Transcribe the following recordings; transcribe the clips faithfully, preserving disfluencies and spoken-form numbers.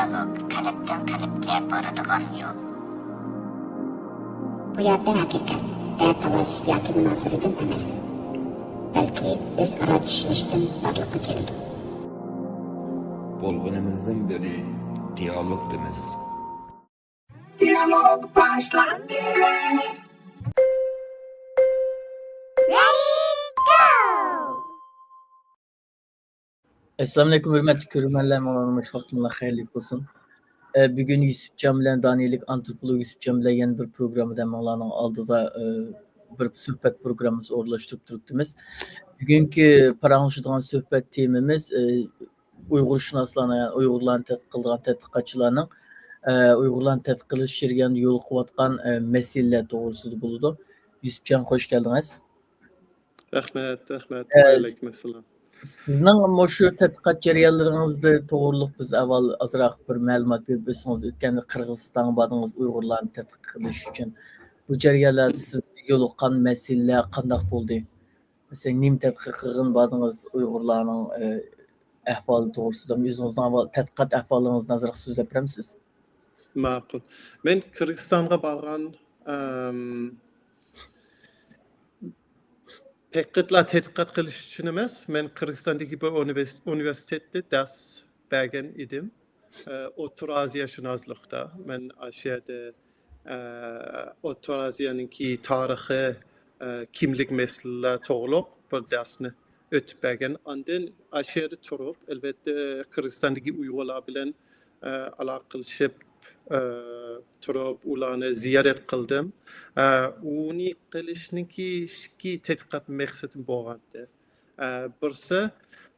دىيالوگ، قەلبتىن قەلبكە بارىدىغان يول. بۇ يەردە ھەقىقەت، دە تالاش ياكى مۇنازىرىدىن ئەمەس، بەلكى ئۆزئارا چۈشىنىشتىن بارلىققا كېلىدۇ. بولغىنىمىزدىن بىرى دىيالوگدىمىز. دىيالوگ باشلاندى. ئەسسالامۇئەلەيكۇم، ھۆرمەتلىك كۆرۈرمەنلەر، ماڭا مۇشۇ ۋاقتىڭلار خەيرلىك بولسۇن. ئە، بۈگۈن يۈسۈپجان بىلەن، دانىيەلىك ئانتروپولوگ يۈسۈپجان بىلەن يەنە بىر پروگراممىدا ماڭلارنىڭ ئالدىدا، ئە، بىر سۆھبەت پروگراممىسى ئورۇنلاشتۇرۇپ تۇرۇپتىمىز. بۈگۈنكى پاراڭلىشىدىغان سۆھبەت تېمىمىز، ئە، ئۇيغۇرشۇناسلارنىڭ، يەنى ئۇيغۇرلارنى تەتقىق قىلىدىغان تەتقىقاتچىلارنىڭ، ئە، ئۇيغۇرلارنى تەتقىق قىلىش جەريانىدا يولۇقۇۋاتقان، ئە، مەسىلىلەر توغرىسىدا بولىدۇ. يۈسۈپجان، خوش كەلدىڭىز. رەھمەت، رەھمەت. ئە، ۋەئەلەيكۇم ئەسسالام. سىزنىڭ مۇشۇ تەتقىقات جەريانلىرىڭىزدا توغرۇلۇق بىز ئاۋۋال ئازراق بىر مەلۇمات بېرىپ ئۆتسىڭىز، ئۆتكەندە قىرغىزىستانغا باردىڭىز ئۇيغۇرلارنى تەتقىق قىلىش ئۈچۈن. بۇ جەريانلاردا سىز يولۇققان مەسىلىلەر قانداق بولدى؟ مەسىلەن، نېمە تەتقىق قىلغىلى باردىڭىز ئۇيغۇرلارنىڭ، ئە، ئەھۋالى توغرىسىدا؟ ئۆزىڭىزنىڭ ئەھۋال-، تەتقىقات ئەھۋالىڭىزنى ئازراق سۆزلەپ بېرەمسىز؟ ماقۇل. مەن قىرغىزىستانغا بارغان، ئەم، پەقەتلا تەتقىقات قىلىش ئۈچۈن ئەمەس، مەن قىرغىزىستاندىكى بىر ئۇنىۋېرس-، ئۇنىۋېرسىتېتتا دەرس بەرگەن ئىدىم. ئە، ئوتتۇرا ئازىياشۇناسلىقتا. مەن ئاشۇ يەردە، ئە، ئوتتۇرا ئازىيانىڭكى تارىخى، ئە، كىملىك مەسىلىلەر توغرۇلۇق بىر دەرسنى ئۆتۈپ بەرگەن. ئاندىن ئاشۇ يەردە تۇرۇپ، ئەلۋەتتە، قىرغىزىستاندىكى ئۇيغۇرلار بىلەن، ئە، ئالاقىلىشىپ، ئە، تۇرۇپ، ئۇلارنى زىيارەت قىلدىم. ئە، ئۇنى قىلىشنىڭكى ئىككى تەتقىقات مەقسىتىم بولغانتى. ئە، بىرسى،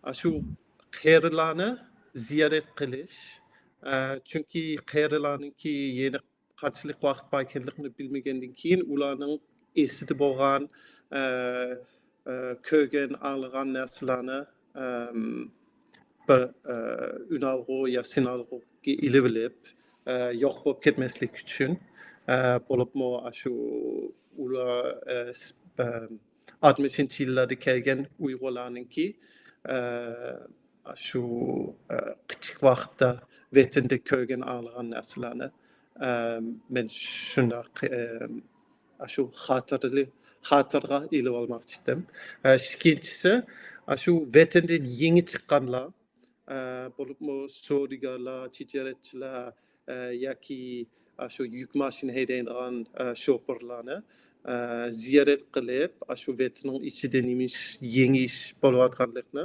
ئە، شۇ قېرىلارنى زىيارەت قىلىش. ئە، چۈنكى قېرىلارنىڭكى يەنە قانچىلىك ۋاقىت بار ئىكەنلىكىنى بىلمىگەندىن كېيىن، ئۇلارنىڭ ئېسىدە بولغان، ئە، ئە، كۆرگەن، ئاڭلىغان نەرسىلەرنى، ئەم، بىر، ئە، ئۈنئالغۇ يا سىنئالغۇغا ئېلىۋېلىپ، ئە، يوق بولۇپ كەتمەسلىك ئۈچۈن، ئە، بولۇپمۇ ئاشۇ ئۇلار، ئە، س-، ئە، ئاتمىشىنچى يىللاردا كەلگەن ئۇيغۇرلارنىڭكى، ئە، شۇ، ئە، قىچىق ۋاقىتتا ۋەتەندە كۆرگەن، ئاڭلىغان نەرسىلەرنى، ئە، مەن شۇنداق، ئە، شۇ خاتىرىلى-، خاتىرىگە ئېلىۋالماقچى ئىدىم. ئە، ئىككىنچىسى، ئە، شۇ ۋەتەندىن يېڭى چىققانلار، ئە، بولۇپمۇ سودىگەرلەر، تىجارەتچىلەر، ئە، ياكى، ئە، شۇ يۈك ماشىنا ھەيدەيدىغان، ئە، شوپۇرلارنى، ئە، زىيارەت قىلىپ، ئە، شۇ ۋەتىنىڭ ئىچىدە نېمە ئىش، يېڭى ئىش بولۇۋاتقانلىقىنى،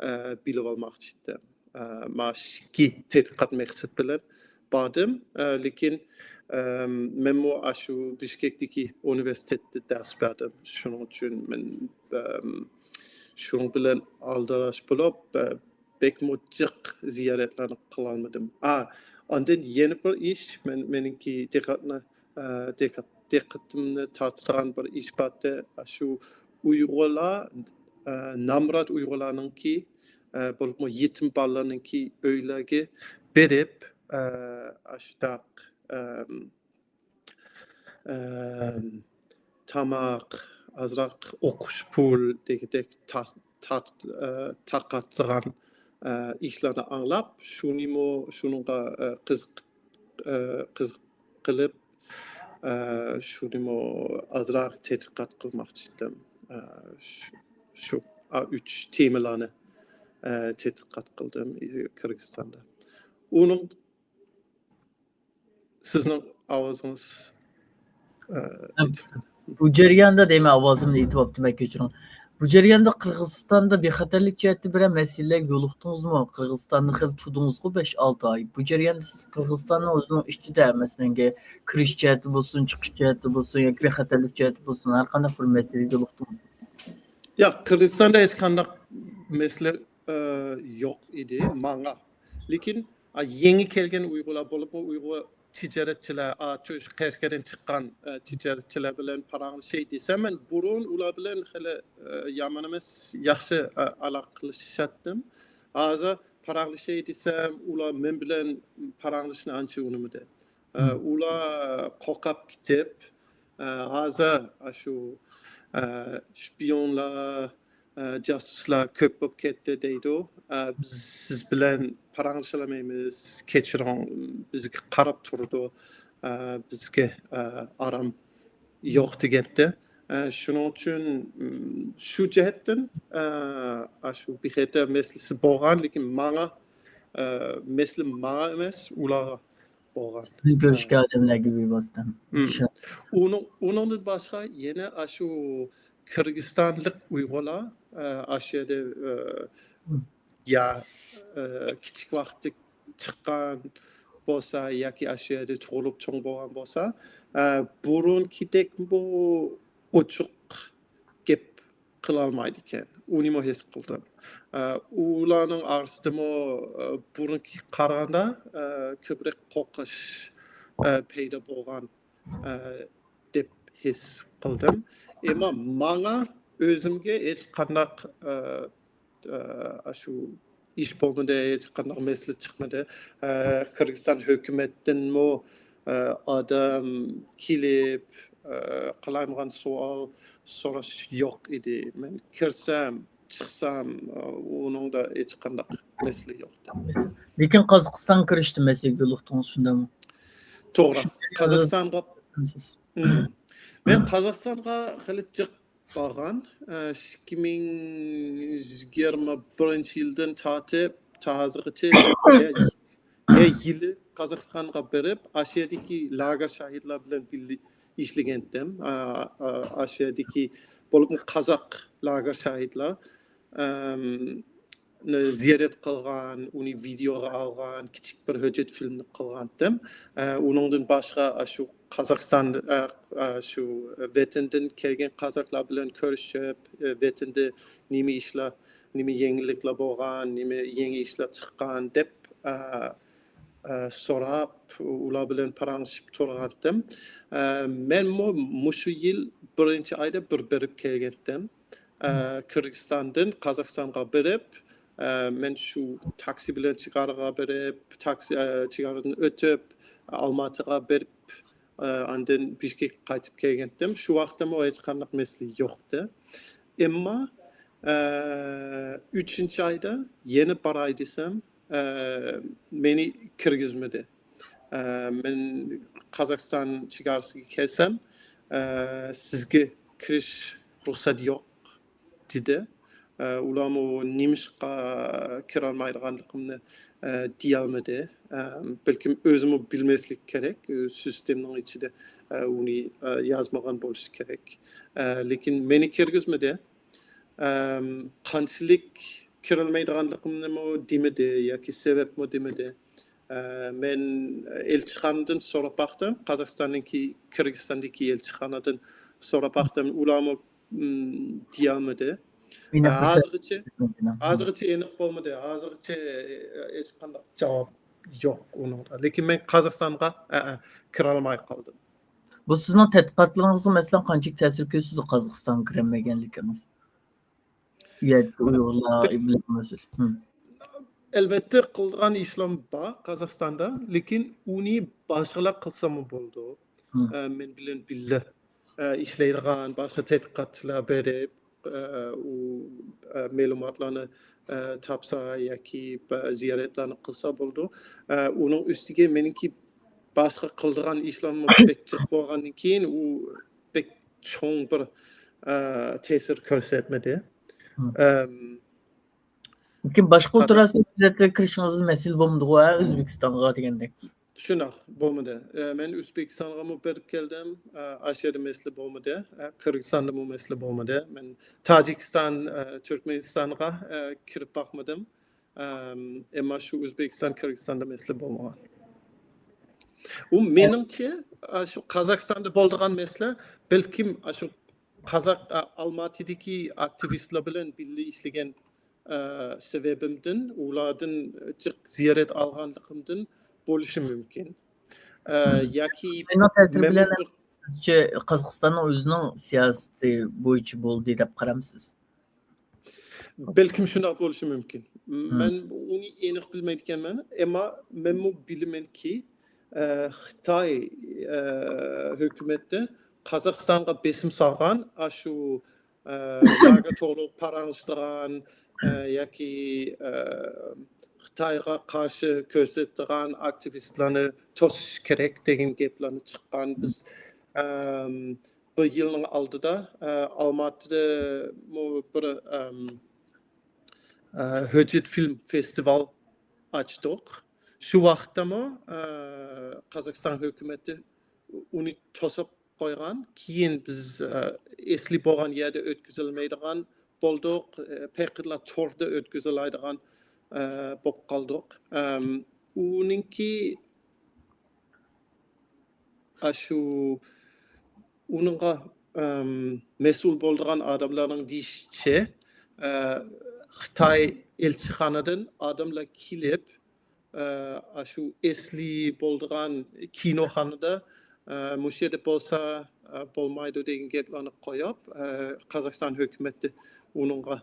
ئە، بىلىۋالماقچى ئىدىم. ئە، مانا شۇ ئىككى تەتقىقات مەقسەت بىلەن باردىم. ئە، لېكىن، ئەم، مەنمۇ ئاشۇ بىشكەكتىكى ئۇنىۋېرسىتېتتا دەرس بەردىم. شۇنىڭ ئۈچۈن مەن، ئەم، شۇنىڭ بىلەن ئالدىراش بولۇپ، ئە، بەكمۇ جىق زىيارەتلەرنى قىلالمىدىم. ئا، ئاندىن يەنە بىر ئىش، مەن، مېنىڭكى دىققەتنى، ئە، دىققەت-، دىققىتىمنى تارتىدىغان بىر ئىش بارتى. شۇ ئۇيغۇرلار، ئە، نامرات ئۇيغۇرلارنىڭكى، ئە، بولۇپمۇ يېتىم بالىلارنىڭكى ئۆيلەرگە بېرىپ، ئە، ئاشۇنداق، ئەم، ئەم، تاماق، ئازراق ئوقۇش پۇل دېگۈدەك تار-، تارت-، ئە، تارقاتىدىغان، ئە، ئىشلارنى ئاڭلاپ، شۇنىمۇ، شۇنىڭغا، ئە، قىزىق-، ئە، قىزىقىپ، ئە، شۇنىمۇ ئازراق تەتقىقات قىلماقچى ئىدىم. ئە، شۇ، شۇ، ئا، ئۈچ تېمىلارنى، ئە، تەتقىقات قىلدىم، ئى، قىرغىزىستاندا. ئۇنىڭ سىزنىڭ ئاۋازىڭىز، ئە، ھەم يېتىپ بۇ جەرياندا دەيمەن، ئاۋازىمنى ئېيتىۋاپتىمەن، كەچۈرۈڭ. بۇ جەرياندا قىرغىزىستاندا بىخەتەرلىك جەھەتتە بىرەر مەسىلىلەرگە يولۇقتىڭىزمۇ؟ قىرغىزىستاندا خېلى تۇردىڭىزغۇ، بەش-ئالتە ئاي. بۇ جەرياندا سىز قىرغىزىستاننىڭ ئۆزىنىڭ ئىچىدە، مەسىلەنگە، كىرىش جەھەتتە بولسۇن، چىقىش جەھەتتە بولسۇن ياكى بىخەتەرلىك جەھەتتە بولسۇن، ھەر قانداق بىر مەسىلىگە يولۇقتىڭىزمۇ؟ ياق، قىرغىزىستاندا ھېچقانداق مەسىلە، ئە، يوق ئىدى ماڭا. لېكىن، ئا، يېڭى كەلگەن ئۇيغۇرلار بولۇپمۇ ئۇيغۇر تىجارەتچىلەر، ئا، شۇ قەشقەردىن چىققان، ئە، تىجارەتچىلەر بىلەن پاراڭلىشاي دېسەم، مەن بۇرۇن ئۇلار بىلەن خېلى، ئە، يامان ئەمەس، ياخشى، ئە، ئالاقىلىشاتتىم. ھازىر پاراڭلىشاي دېسەم، ئۇلار مەن بىلەن پاراڭلىشىشنى ئانچە ئۇنىمىدى. ئە، مم. ئۇلار قورقۇپ كېتىپ، ئە، ھازىر، ئە، شۇ، ئە، شپىيونلار، ئە، جاسۇسلار كۆپ بولۇپ كەتتى دەيدۇ. ئە، بىز سىز بىلەن پاراڭلىشالمايمىز، كەچۈرۈڭ، بىزگە قاراپ تۇرىدۇ، ئە، بىزگە، ئە، ئارام يوق دېگەنتى. ئە، شۇنىڭ ئۈچۈن، م، شۇ جەھەتتىن، ئە، ئاشۇ بىخەتەر مەسىلىسى بولغان، لېكىن ماڭا، ئە، مەسىلە ماڭا ئەمەس، ئۇلارغا بولغان. سىزنى كۆرۈشكە ئادەملەرگە بىۋاسىتە. مم. ئۇنىڭ، ئۇنىڭدىن باشقا يەنە ئاشۇ قىرغىزىستانلىق ئۇيغۇرلار، ئە، ئاشۇ يەردە، ئە، يا، ئە، كىچىك ۋاقىتتا چىققان بولسا ياكى ئاشۇ يەردە تۇغۇلۇپ چوڭ بولغان بولسا، ئە، بۇرۇنقىدەكمۇ ئوچۇق گەپ قىلالمايدىكەن. ئۇنىمۇ ھېس قىلدىم. ئە، ئۇلارنىڭ ئارىسىدىمۇ، ئە، بۇرۇنقىغا قارىغاندا، ئە، كۆپرەك قورقۇش، ئە، پەيدا بولغان، ئە، دەپ ھېس قىلدىم. ئەمما ماڭا ئۆزۈمگە ھېچقانداق، ئە، ئە، ئاشۇ ئىش بولمىدى، ھېچقانداق مەسىلە چىقمىدى. ئە، قىرغىزىستان ھۆكۈمەتتىنمۇ، ئە، ئادەم كېلىپ، ئە، قالايمىقان سوئال سوراش يوق ئىدى. مەن كىرسەم، چىقسام، ئە، ئۇنىڭدا ھېچقانداق مەسىلە يوق ئىدى. لېكىن قازاقىستانغا كىرىشتە مەسىلىگە يولۇقتىڭىز، شۇنداقمۇ؟ توغرا. شۇ قازاقىستانغا، سىز. مم. مەن قازاقىستانغا خېلى جىق بارغان. ئىككى مىڭ يىگىرمە بىرىنچى يىلدىن تارتىپ تا ھازىرغىچە ھەر، ھەر يىلى قازاقىستانغا بېرىپ، ئاشۇ يەردىكى لاگېر شاھىتلار بىلەن بىللە ئىشلىگەنتىم. ئاشۇ يەردىكى، بولۇپمۇ قازاق لاگېر شاھىتلار، ئەم، نى زىيارەت قىلغان، ئۇنى ۋىدېئوغا ئالغان، كىچىك بىر ھۆججەت فىلىمنى قىلغانتىم. ئە، ئۇنىڭدىن باشقا، ئاشۇ قازاقىستان، ئە، ئە، شۇ ۋەتەندىن كەلگەن قازاقلار بىلەن كۆرۈشۈپ، ئە، ۋەتەندە نېمە ئىشلار، نېمە يېڭىلىكلار بولغان، نېمە يېڭى ئىشلار چىققان دەپ، ئە، ئە، سوراپ، ئۇلار بىلەن پاراڭلىشىپ تۇرغانتىم. ئە، مەنمۇ مۇشۇ يىل بىرىنچى ئايدا بىر بېرىپ كەلگەنتىم. ئە، قىرغىزىستاندىن قازاقىستانغا بېرىپ، ئە، مەن شۇ تاكسى بىلەن چىگارغا بېرىپ، تاكسى، ئە، چىگاردىن ئۆتۈپ، ئالماتىغا بېرىپ، ئە، ئاندىن بىشكېككە قايتىپ كەلگەنتىم. شۇ ۋاقىتتىمۇ ھېچقانداق مەسىلە يوقتى. ئەمما، ئە، ئۈچىنچى ئايدا يەنە باراي دېسەم، ئە، مېنى كىرگۈزمىدى. ئە، مەن قازاقىستان چېگراسىغا كەلسەم، ئە، سىزگە كىرىش رۇخسەت يوق دېدى. ئە، ئۇلارمۇ نېمىشقا كىرەلمەيدىغانلىقىمنى، ئە، دېيەلمىدى. ئە، بەلكىم ئۆزىمۇ بىلمەسلىكى كېرەك، ئۆز سىستېمىنىڭ ئىچىدە، ئە، ئۇنى، ئە، يازمىغان بولۇشى كېرەك. ئە، لېكىن مېنى كىرگۈزمىدى. ئەم، قانچىلىك كىرەلمەيدىغانلىقىمنىمۇ دېمىدى ياكى سەۋەبمۇ دېمىدى. ئە، مەن ئېلچىخانىدىن سوراپ باقتىم، قازاقىستاننىڭكى، قىرغىزىستاندىكى ئېلچىخانىدىن سوراپ باقتىم، ئۇلارمۇ، ئىم، دېيەلمىدى. ئېنىق ئە، بىر سەۋەب ھازىرغىچە، بىلمىدىم. ھازىرغىچە ئېنىق بولمىدى، ھازىرغىچە، ئە، ھېچقانداق جاۋاب يوق ئۇنىڭدا. لېكىن مەن قازاقىستانغا، ئە، ئە، كىرەلمەي قالدىم. بۇ سىزنىڭ تەتقىقاتلىرىڭىزغا، مەسىلەن، قانچىلىك تەسىر كۆرسىتىدۇ قازاقىستانغا كىرەلمىگەنلىكىڭىز؟ ئۇ يەردىكى ئۇيغۇرلار بىلەن مەسىلەن. ھىم. ئەلۋەتتە، قىلىدىغان ئىشلارمۇ بار قازاقىستاندا، لېكىن ئۇنى باشقىلار قىلسىمۇ بولىدۇ. ھىم. ئە، مەن بىلەن بىللە، ئە، ئىشلەيدىغان باشقا تەتقىقاتچىلار بېرىپ، ئە، ئۇ، ئە، مەلۇماتلارنى، ئە، تاپسا ياكى بە-، زىيارەتلەرنى قىلسا بولىدۇ. ئە، ئۇنىڭ ئۈستىگە مېنىڭكى باشقا قىلىدىغان ئىشلارمۇ بەك جىق بولغاندىن كېيىن، ئۇ بەك چوڭ بىر، ئە، تەسىر كۆرسەتمىدى. ھىم. ئەم، لېكىن باشقا ئوتتۇرا ئاسىيا دۆلەتلىرىگە كىرىشىڭىزدە مەسىلە بولمىدىغۇ، ھە، ئۆزبېكىستانغا دېگەندەك؟ شۇنداق، بولمىدى. ئە، مەن ئۆزبېكىستانغىمۇ بېرىپ كەلدىم. ئە، ئاشۇ يەردە مەسىلە بولمىدى. ئە، قىرغىزىستاندىمۇ مەسىلە بولمىدى. مەن تاجىكىستان، ئە، تۈركمەنىستانغا، ئە، كىرىپ باقمىدىم. ئەم، ئەمما شۇ ئۆزبېكىستان، قىرغىزىستاندا مەسىلە بولمىغان. ئۇ مېنىڭچە، ئە، شۇ قازاقىستاندا بولىدىغان مەسىلە، بەلكىم، ئە، شۇ قازاق، ئە، ئالماتىدىكى ئاكتىۋىستلار بىلەن بىللە ئىشلىگەن، ئە، سەۋەبىمدىن، ئۇلاردىن جىق زىيارەت ئالغانلىقىمدىن بولۇشى مۇمكىن. ئە، ھىم. ياكى مېنىڭ تەسىرى مەنمۇ بىلەن بىر سىزچە قازاقىستاننىڭ ئۆزىنىڭ سىياسىتى بويىچە بولدى دەپ قارامسىز؟ بەلكىم شۇنداق بولۇشى مۇمكىن. ھىم. مەن ئۇنى ئېنىق بىلمەيدىكەنمەن، ئەمما مەنمۇ بىلىمەنكى، ئە، خىتاي، ئە، ھۆكۈمىتى قازاقىستانغا بېسىم سالغان، ئاشۇ، ئە، ناگا توغرۇلۇق پاراڭلىشىدىغان، ئە، ياكى، ئە، خىتايغا قارشى كۆرسىتىدىغان ئاكتىۋىستلارنى توسۇش كېرەك دېگەن گەپلەرنى چىققان. بىز، ئەم، بىر يىلنىڭ ئالدىدا، ئە، ئالماتىدىمۇ بىر، ئەم، ئە، ھۆججەت فىلىم فېستىۋال ئاچتۇق. شۇ ۋاقىتتىمۇ، ئە، قازاقىستان ھۆكۈمىتى ئۇنى توسۇپ قويغان. كېيىن بىز، ئە، ئەسلى بولغان يەردە ئۆتكۈزەلمەيدىغان بولدۇق. ئە، پەقەتلا توردا ئۆتكۈزەلەيدىغان، ئە، بولۇپ قالدۇق. ئەم، ئۇنىڭكى، ئاشۇ، ئۇنىڭغا، ئەم، مەسئۇل بولىدىغان ئادەملەرنىڭ دېيىشىچە، ئە، خىتاي ئەلچىخانىدىن ئادەملەر كېلىپ، ئە، ئاشۇ ئەسلى بولىدىغان كىنوخانىدا، ئە، مۇشۇ يەردە بولسا، ئە، بولمايدۇ دېگەن گەپلەرنى قويۇپ، ئە، قازاقىستان ھۆكۈمىتى ئۇنىڭغا،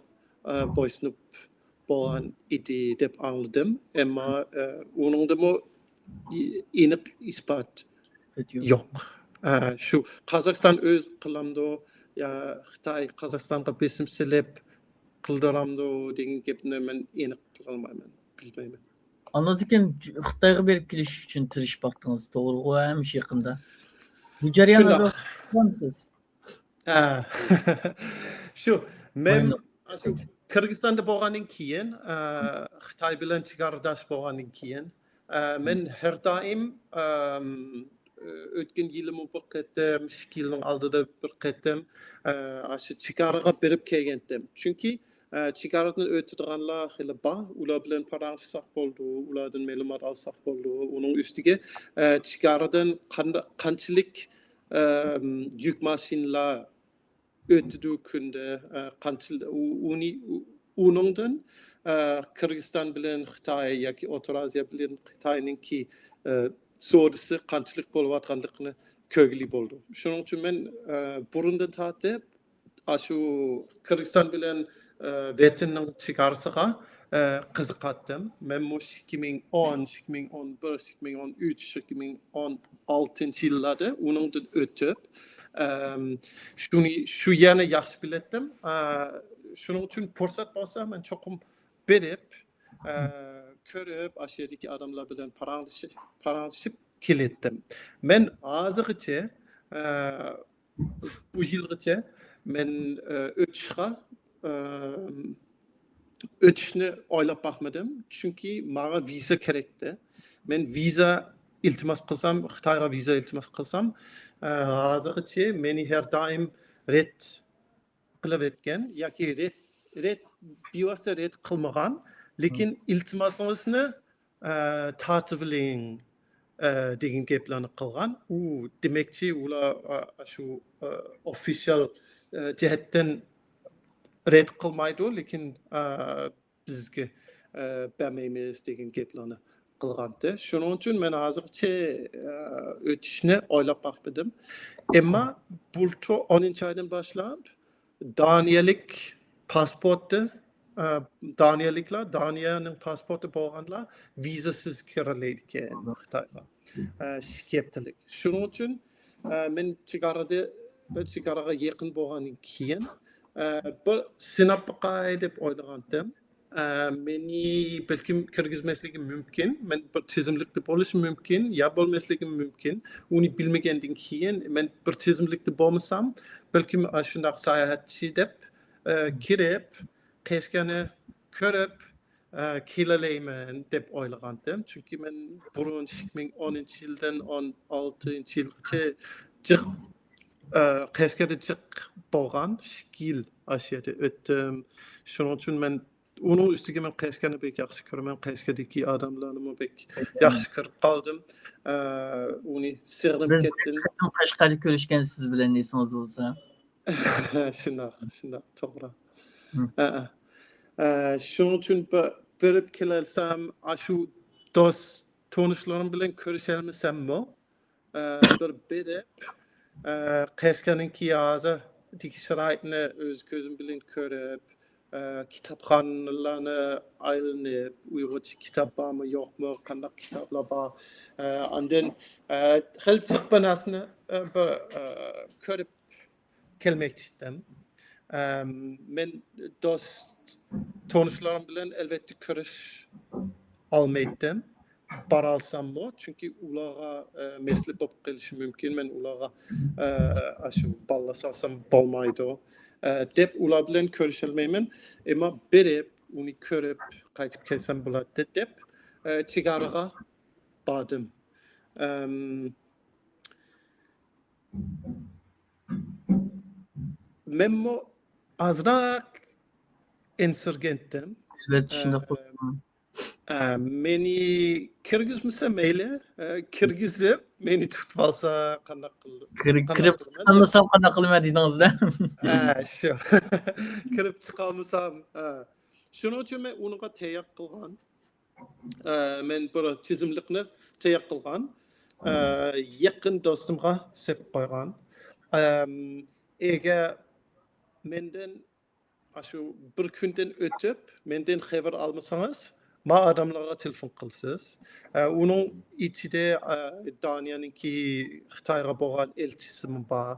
ئە، بويسۇنۇپ بولغان ئىدى دەپ ئاڭلىدىم. ئەمما، ئە، ئۇنىڭدىمۇ ئېنىق ئىسپات يوق. ئە، شۇ قازاقىستان ئۆزى قىلامدۇ يا خىتاي قازاقىستانغا بېسىم سېلىپ قىلدۇرامدۇ دېگەن گەپنى مەن ئېنىق قىلالمايمەن، بىلمەيمەن. ئاندىن كېيىن خىتايغا بېرىپ كېلىش ئۈچۈن تىرىشىپ باقتىڭىز، توغرىغۇ؟ ھەم شۇ يېقىندا بۇ جەرياننى شۇنداق. ئۇزارتامسىز؟ ھە. شۇ، مەن ماينۇر. شۇ قىرغىزىستاندا بولغاندىن كېيىن، ئە، خىتاي بىلەن چېگراداش بولغاندىن كېيىن، ئە، مەن ھەر دائىم، ئەم، ئۆتكەن يىلىمۇ بىر قېتىم، ئىككى يىلنىڭ ئالدىدا بىر قېتىم، ئە، ئاشۇ چېگراغا بېرىپ كەلگەنتىم. چۈنكى، ئە، چېگرادىن ئۆتىدىغانلار خېلى بار، ئۇلار بىلەن پاراڭلاشساق بولىدۇ، ئۇلاردىن مەلۇمات ئالساق بولىدۇ. ئۇنىڭ ئۈستىگە، ئە، چېگرادىن قان-، قانچىلىك، ئەم، يۈك ماشىنىلار ئۆتىدۇ كۈندە، ئە، قانچە-، ئۇ-، ئۇنى-، ئۇ-، ئۇنىڭدىن، ئە، قىرغىزىستان بىلەن خىتاي ياكى ئوتتۇرا ئازىيا بىلەن خىتاينىڭكى، ئە، سودىسى قانچىلىك بولۇۋاتقانلىقىنى كۆرگىلى بولىدۇ. شۇنىڭ ئۈچۈن مەن، ئە، بۇرۇندىن تارتىپ ئاشۇ قىرغىزىستان بىلەن، ئە، ۋەتەننىڭ چېگراسىغا، ئە، قىزىقاتتىم. مەنمۇ ئىككى مىڭ ئون، ئىككى مىڭ ئون بىر، ئىككى مىڭ ئون ئۈچ، ئىككى مىڭ ئون ئالتىنچى يىللاردا ئۇنىڭدىن ئۆتۈپ، ئەم، شۇنى، شۇ يەرنى ياخشى بىلەتتىم. ئە، شۇنىڭ ئۈچۈن پۇرسەت بولسا، مەن چوقۇم بېرىپ، ئە، كۆرۈپ، ئاشۇ يەردىكى ئادەملەر بىلەن پاراڭلىشىپ، پاراڭلىشىپ كېلەتتىم. مەن ھازىرغىچە، ئە، بۇ يىلغىچە مەن، ئە، ئۆتۈشقا، ئە، ئۆتۈشنى ئويلاپ باقمىدىم. چۈنكى ماڭا ۋىزا كېرەكتى. مەن ۋىزا ئىلتىماس قىلسام، خىتايغا ۋىزا ئىلتىماس قىلسام، ئە، ھازىرغىچە مېنى ھەر دائىم رەت قىلىۋەتكەن ياكى رەت، رەت، بىۋاسىتە رەت قىلمىغان، لېكىن ئىلتىماسىڭىزنى، ئە، تارتىۋېلىڭ، ئە، دېگەن گەپلەرنى قىلغان. ئۇ دېمەكچى، ئۇلار، ئە، شۇ، ئە، ئوفىشال، ئە، جەھەتتىن رەت قىلمايدۇ، لېكىن، ئە، بىزگە، ئە، بەرمەيمىز دېگەن گەپلەرنى قىلغانتى. شۇنىڭ ئۈچۈن مەن ھازىرغىچە، ئە، ئۆتۈشنى ئويلاپ باقمىدىم. ئەمما بۇلتۇر ئونىنچى ئايدىن باشلاپ دانىيەلىك پاسپورتى، ئە، دانىيەلىكلەر، دانىيەنىڭ پاسپورتى بولغانلار ۋىزاسىز كىرەلەيدىكەن خىتايغا. ئە، ئىككى ھەپتىلىك. شۇنىڭ ئۈچۈن، ئە، مەن چېگرادا، چېگراغا يېقىن بولغاندىن كېيىن، ئە، بىر سىناپ باقاي دەپ ئويلىغانتىم. ئە، مېنى بەلكىم كىرگۈزمەسلىكى مۇمكىن. مەن بىر تىزىملىكتە بولۇشۇم مۇمكىن، يا بولماسلىكىم مۇمكىن. ئۇنى بىلمىگەندىن كېيىن، مەن بىر تىزىملىكتە بولمىسام، بەلكىم ئاشۇنداق ساياھەتچى دەپ، ئە، كىرىپ، قەشقەرنى كۆرۈپ، ئە، كېلەلەيمەن دەپ ئويلىغانتىم. چۈنكى مەن بۇرۇن ئىككى مىڭ ئونىنچى يىلدىن ئون ئالتىنچى يىلغىچە جىق، ئە، قەشقەردە جىق بولغان، ئىككى يىل ئاشۇ يەردە ئۆتتۈم. شۇنىڭ ئۈچۈن مەن ئۇنىڭ ئۈستىگە مەن قەشقەرنى بەك ياخشى كۆرىمەن، قەشقەردىكى ئادەملەرنىمۇ بەك ياخشى كۆرۈپ قالدىم. ئە، ئۇنى سېغىنىپ بىز كەتتىم. قېتىم قەشقەردە كۆرۈشكەنسىز بىلەن، ئېسىڭىزدە بولسا. شۇنداق، شۇنداق، توغرا. مم. ئە، ئە. ئە، شۇنىڭ ئۈچۈن بە-، بېرىپ كېلەلسەم، ئاشۇ دوست، تونۇشلىرىم بىلەن كۆرۈشەلمىسەممۇ، ئە، بىر بېرىپ، ئە، قەشقەرنىڭكى ھازىردىكى شارائىتنى ئۆز كۆزۈم بىلەن كۆرۈپ، ئە، كىتابخانىلارنى ئايلىنىپ، ئۇيغۇرچە كىتاب بارمۇ، يوقمۇ، قانداق كىتابلار بار، ئە، ئاندىن، ئە، خېلى جىق بىر نەرسىنى، ئە، بىر، ئە، كۆرۈپ كەلمەكچى ئىدىم. ئەم، مەن دوست، تونۇشلىرىم بىلەن ئەلۋەتتە كۆرۈش-، ئالمايتتىم. بارالساممۇ، چۈنكى ئۇلارغا، ئە، مەسىلە بولۇپ قېلىشى مۇمكىن، مەن ئۇلارغا، ئە، ئاشۇ باللا سالسام بولمايدۇ، ئە، دەپ ئۇلار بىلەن كۆرۈشەلمەيمەن. ئەمما بېرىپ، ئۇنى كۆرۈپ، قايتىپ كەلسەم بولاتتى دەپ، ئە، چېگراغا باردىم. ئەم، مەنمۇ ئازراق ئەنسىرىگەنتىم. ئەلۋەتتە، شۇنداق بولىدۇ. ئە، مېنى كىرگۈزمىسە مەيلى، ئە، كىرگۈزۈپ، مېنى تۇتۇپ ئالسا قانداق قىل-، كىر- قانداق كىرىپ قىلىمەن؟ چىقالمىسام قانداق قىلىمەن دېدىڭىزدە. ئە، شۇ. كىرىپ چىقالمىسام، ئە. شۇنىڭ ئۈچۈن مەن ئۇنىڭغا تەييار قىلغان. ئە، مەن بىر تىزىملىقنى تەييار قىلغان. ئە، يېقىن دوستۇمغا سېپىپ قويغان. ئەم، ئەگەر مەندىن، ئاشۇ بىر كۈندىن ئۆتۈپ، مەندىن خەۋەر ئالمىسىڭىز، ما ئادەملەرگە تېلېفون قىلىسىز. ئە، ئۇنىڭ ئىچىدە، ئە، دانىيەنىڭكى خىتايغا بولغان ئەلچىسىمۇ بار،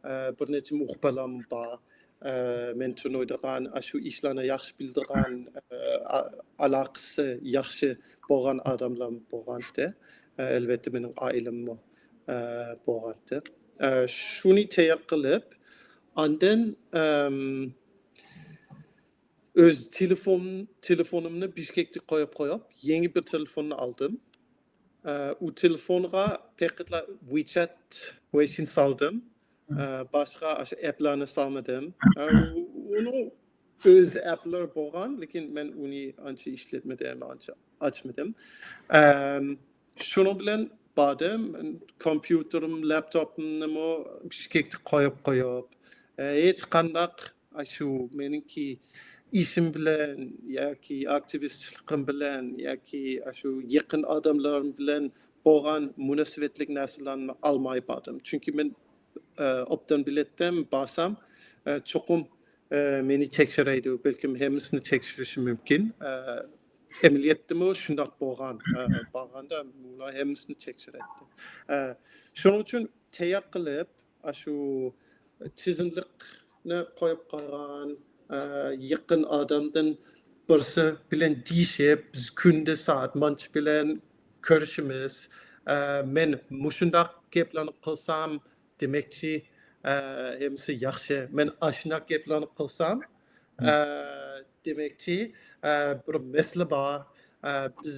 ئە، بىر نەچچە مۇخبىرلارمۇ بار. ئە، مەن تونۇيدىغان، ئاشۇ ئىشلارنى ياخشى بىلىدىغان، ئە، ئا-، ئالاقىسى ياخشى بولغان ئادەملەرمۇ بولغانتى. ئە، ئەلۋەتتە، مېنىڭ ئائىلەممۇ، ئە، بولغانتى. ئە، شۇنى تەييار قىلىپ، ئاندىن، ئەم، ئۆز تېلېفون، تېلېفونۇمنى بىشكەكتە قويۇپ قويۇپ، يېڭى بىر تېلېفوننى ئالدىم. ئە، ئۇ تېلېفونغا پەقەتلا ۋېچەت، ۋېيشىن سالدىم. ئە، باشقا ئاشۇ ئەپلارنى سالمىدىم. ئە، ئۇ-، ئۇنىڭ ئۆز ئەپلىرى بولغان، لېكىن مەن ئۇنى ئانچە ئىشلەتمىدىم، ئانچە ئاچمىدىم. ئەم، شۇنىڭ بىلەن باردىم. كومپيۇتېرىم، لەپتوپۇمنىمۇ بىشكەكتە قويۇپ قويۇپ، ئە، ھېچقانداق ئاشۇ مېنىڭكى ئىشىم بىلەن ياكى ئاكتىۋىستلىقىم بىلەن ياكى ئاشۇ يېقىن ئادەملىرىم بىلەن بولغان مۇناسىۋەتلىك نەرسىلەرنى ئالماي باردىم. چۈنكى مەن، ئە، ئوبدان بىلەتتىم، بارسام، ئە، چوقۇم، ئە، مېنى تەكشۈرەيدۇ، بەلكىم ھەممىسىنى تەكشۈرۈشى مۇمكىن. ئە، ئەمەلىيەتتىمۇ شۇنداق بولغان. ئە، بارغاندا ئۇلار ھەممىسىنى تەكشۈرەتتى. ئە، شۇنىڭ ئۈچۈن تەييار قىلىپ، ئاشۇ تىزىملىقنى قويۇپ قويغان، ئە، يېقىن ئادەمدىن بىرسى بىلەن دېيىشىپ، بىز كۈندە سائەت مانچە بىلەن كۆرۈشىمىز. ئە، مەن مۇشۇنداق گەپلەرنى قىلسام، دېمەكچى، ئە، ھەممىسى ياخشى. مەن ئاشۇنداق گەپلەرنى قىلسام، ئە، دېمەكچى، ئە، بىر مەسىلە بار. ئە، بىز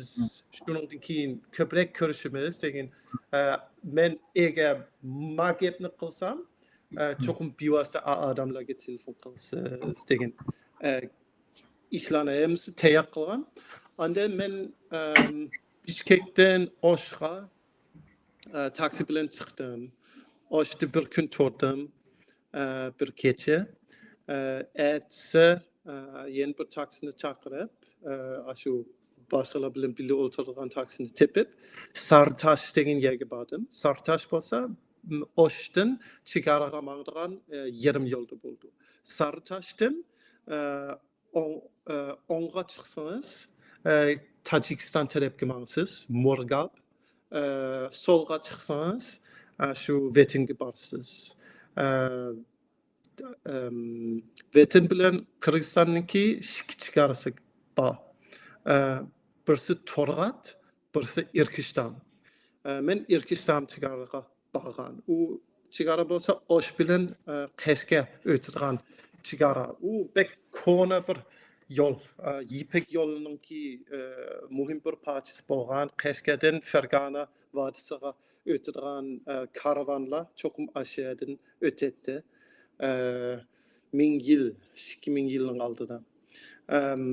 شۇنىڭدىن كېيىن كۆپرەك كۆرۈشىمىز دېگەن. ئە، مەن ئەگەر ما گەپنى قىلسام، ئە، چوقۇم بىۋاسىتە ئا-، ئادەملەرگە تېلېفون قىلىسىز دېگەن. ئە، ئىشلارنى ھەممىسى تەييار قىلغان. ئاندىن مەن، ئەم، بىشكەكتىن ئوشقا، ئە، تاكسى بىلەن چىقتىم. ئوشتا بىر كۈن تۇردۇم، ئە، بىر كېچە. ئە، ئەتىسى، ئە، يەنە بىر تاكسىنى چاقىرىپ، ئە، ئاشۇ باشقىلار بىلەن بىللە ئولتۇرىدىغان تاكسىنى تېپىپ، سارىتاش دېگەن يەرگە باردىم. سارىتاش بولسا، م، ئوشتىن چېگراغا ماڭىدىغان، ئە، يېرىم يولدا بولىدۇ. سارىتاشتىن، ئە، ئوڭ-، ئە، ئوڭغا چىقسىڭىز، ئە، تاجىكىستان تەرەپكە ماڭىسىز، مۇرغاب. ئە، سولغا چىقسىڭىز، ئە، شۇ ۋەتەنگە بارىسىز. ئە، ئەم، ۋەتەن بىلەن قىرغىزىستاننىڭكى ئىككى چېگراسى بار. ئە، بىرسى تورغات، بىرسى ئىركىشتان. ئە، مەن ئىركىشتان چېگراغا بارغان. ئۇ چېگرا بولسا ئوش بىلەن، ئە، قەشقەر ئۆتىدىغان چېگرا. ئۇ بەك كونا بىر يول. ئە، يىپەك يولىنىڭكى، ئە، مۇھىم بىر پارچىسى بولغان. قەشقەردىن فەرغانە ۋادىسىغا ئۆتىدىغان، ئە، كارۋانلار چوقۇم ئاشۇ يەردىن ئۆتەتتى. ئە، مىڭ يىل، ئىككى مىڭ يىلنىڭ ئالدىدا. ئەم،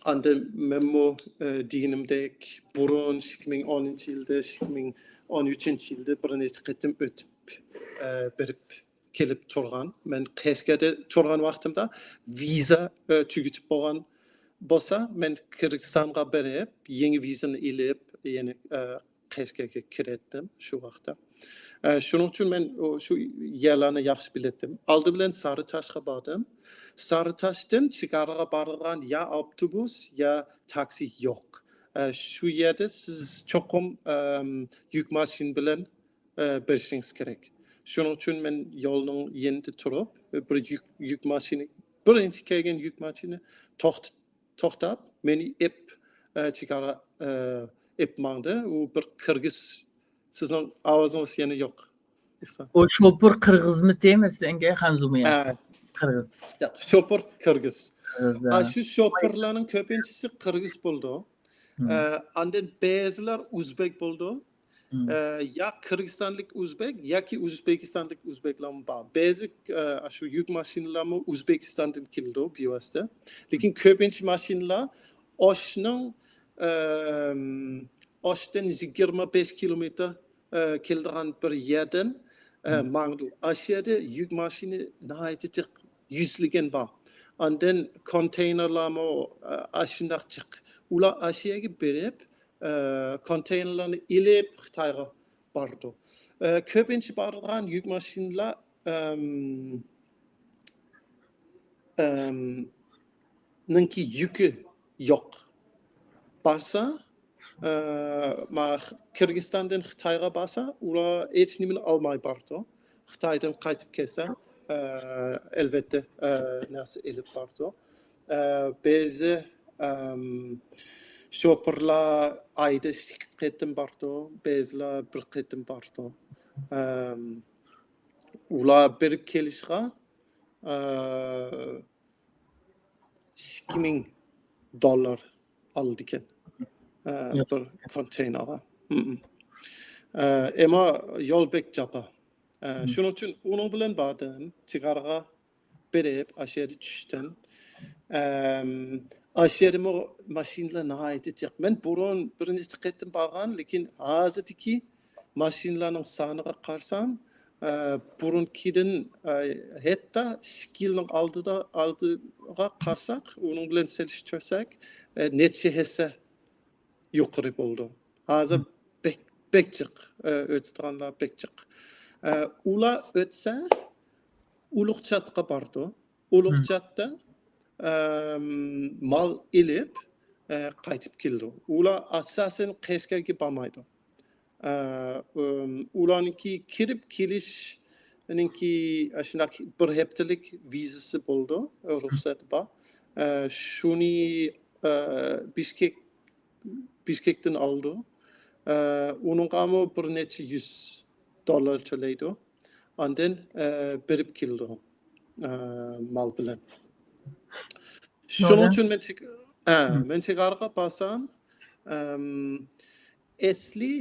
ئاندىن مەنمۇ، ئە، دېگىنىمدەك بۇرۇن ئىككى مىڭ ئونىنچى يىلدا، ئىككى مىڭ ئون ئۈچىنچى يىلدا بىر نەچچە قېتىم ئۆتۈپ، ئە، بېرىپ كېلىپ تۇرغان. مەن قەشقەردە تۇرغان ۋاقتىمدا ۋىزا، ئە، تۈگىتىپ بولغان بولسا، مەن قىرغىزىستانغا بېرىپ، يېڭى ۋىزانى ئېلىپ، يەنە، ئە، قەشقەرگە كىرەتتىم شۇ ۋاقىتتا. ئە، شۇنىڭ ئۈچۈن مەن ئۇ، شۇ يەرلەرنى ياخشى بىلەتتىم. ئالدى بىلەن سارىتاشقا باردىم. سارىتاشتىن چېگراغا بارىدىغان يا ئاپتوبۇس، يا تاكسى يوق. ئە، شۇ يەردە سىز چوقۇم، ئەم، يۈك ماشىنا بىلەن، ئە، بېرىشىڭىز كېرەك. شۇنىڭ ئۈچۈن مەن يولنىڭ يېنىدا تۇرۇپ، بىر يۈك، يۈك ماشىنا، بىرىنچى كەلگەن يۈك ماشىنا توخت-، توختاپ، مېنى ئېپ، ئە، چېگرا، ئە، ئېپ ماڭدى. ئۇ بىر قىرغىز. سىزنىڭ ئاۋازىڭىز يەنە يوق، ئېھسان. ئۇ شوپۇر قىرغىزمىتى، مەسىلەن، خەنزۇمۇ يا؟ ھە، قىرغىز. شوپۇر قىرغىز. قىرغىز، ئا، ھە. شۇ شوپۇرلارنىڭ كۆپىنچىسى قىرغىز بولىدۇ. مم. ئە، ئاندىن بەزىلەر ئۆزبەك بولىدۇ. مم. ئە، يا قىرغىزىستانلىق ئۆزبەك ياكى ئۆزبېكىستانلىق ئۆزبەكلەرمۇ بار. بەزى، ئە، شۇ يۈك ماشىنىلارمۇ ئۆزبېكىستاندىن كېلىدۇ بىۋاسىتە. لېكىن كۆپىنچە ماشىنىلار ئاشنىڭ، ئەم، ئاشتىن يىگىرمە بەش كىلومېتىر، ئە، كېلىدىغان بىر يەردىن، ئە، مم. ماڭىدۇ. ئاشۇ يەردە يۈك ماشىنا ناھايىتى جىق يۈزلىگەن بار. ئاندىن كونتېينېرلارمۇ، ئە، ئاشۇنداق جىق. ئۇلار ئاشۇ يەرگە بېرىپ، ئە، كونتېينېرلارنى ئېلىپ خىتايغا بارىدۇ. ئە، كۆپىنچە بارىدىغان يۈك ماشىنىلار، ئەم، ئەم، نىڭكى يۈكى يوق. بارسا، ئە، ما-، قىرغىزىستاندىن خىتايغا بارسا، ئۇلار ھېچ نېمىنى ئالماي بارىدۇ. خىتايدىن قايتىپ كەلسە، ئە، ئەلۋەتتە، ئە، نەرسە ئېلىپ بارىدۇ. ئە، بەزى، ئەم، شوپۇرلار ئايدا ئىككى قېتىم بارىدۇ، بەزىلەر بىر قېتىم بارىدۇ. ئەم، ئۇلار بېرىپ كېلىشقا، ئە، ئىككى مىڭ دوللار ئالىدىكەن، ئە، ياق. بىر كونتېينېرغا. مم. ئە، ئەمما يول بەك جاپا. ئە، مم. شۇنىڭ ئۈچۈن ئۇنىڭ بىلەن باردىم، چېگراغا بېرىپ، ئاشۇ يەردە چۈشتۈم. ئەم، ئاشۇ يەردىمۇ ماشىنىلار ناھايىتى جىق. مەن بۇرۇن بىر نەچچە قېتىم بارغان، لېكىن ھازىردىكى ماشىنىلارنىڭ سانىغا قارىسام، ئە، بۇرۇنقىدىن، ئە، ھەتتا ئىككى يىلنىڭ ئالدىدا، ئالدىغا قارىساق، ئۇنىڭ بىلەن سېلىشتۇرساق، ئە، نەچچە ھەسسە يۇقىرى بولىدۇ. ھازىر مم. بەك، بەك جىق، ئە، ئۆتىدىغانلار بەك جىق. ئە، ئۇلار ئۆتسە، ئۇلۇغچاتقا بارىدۇ. ئۇلۇغچاتتا، ئەم، مال ئېلىپ، ئە، قايتىپ كېلىدۇ. ئۇلار ئاساسەن قەشقەرگە بارمايدۇ. ئە، ئۇم، ئۇلارنىڭكى كىرىپ كېلىشنىڭكى، ئە، شۇنداق بىر ھەپتىلىك ۋىزىسى بولىدۇ، ئە، رۇخسەت بار. ئە، شۇنى، ئە، بىشكېك، بىشكېكتىن ئالىدۇ. ئە، ئۇنىڭغامۇ بىر نەچچە يۈز دوللار تۆلەيدۇ. ئاندىن، ئە، بېرىپ كېلىدۇ، ئە، مال بىلەن. شۇنىڭ نورەن؟ ئۈچۈن مەن چېك-، ئە، مم. مەن چېگراغا بارسام، ئەم، ئەسلى،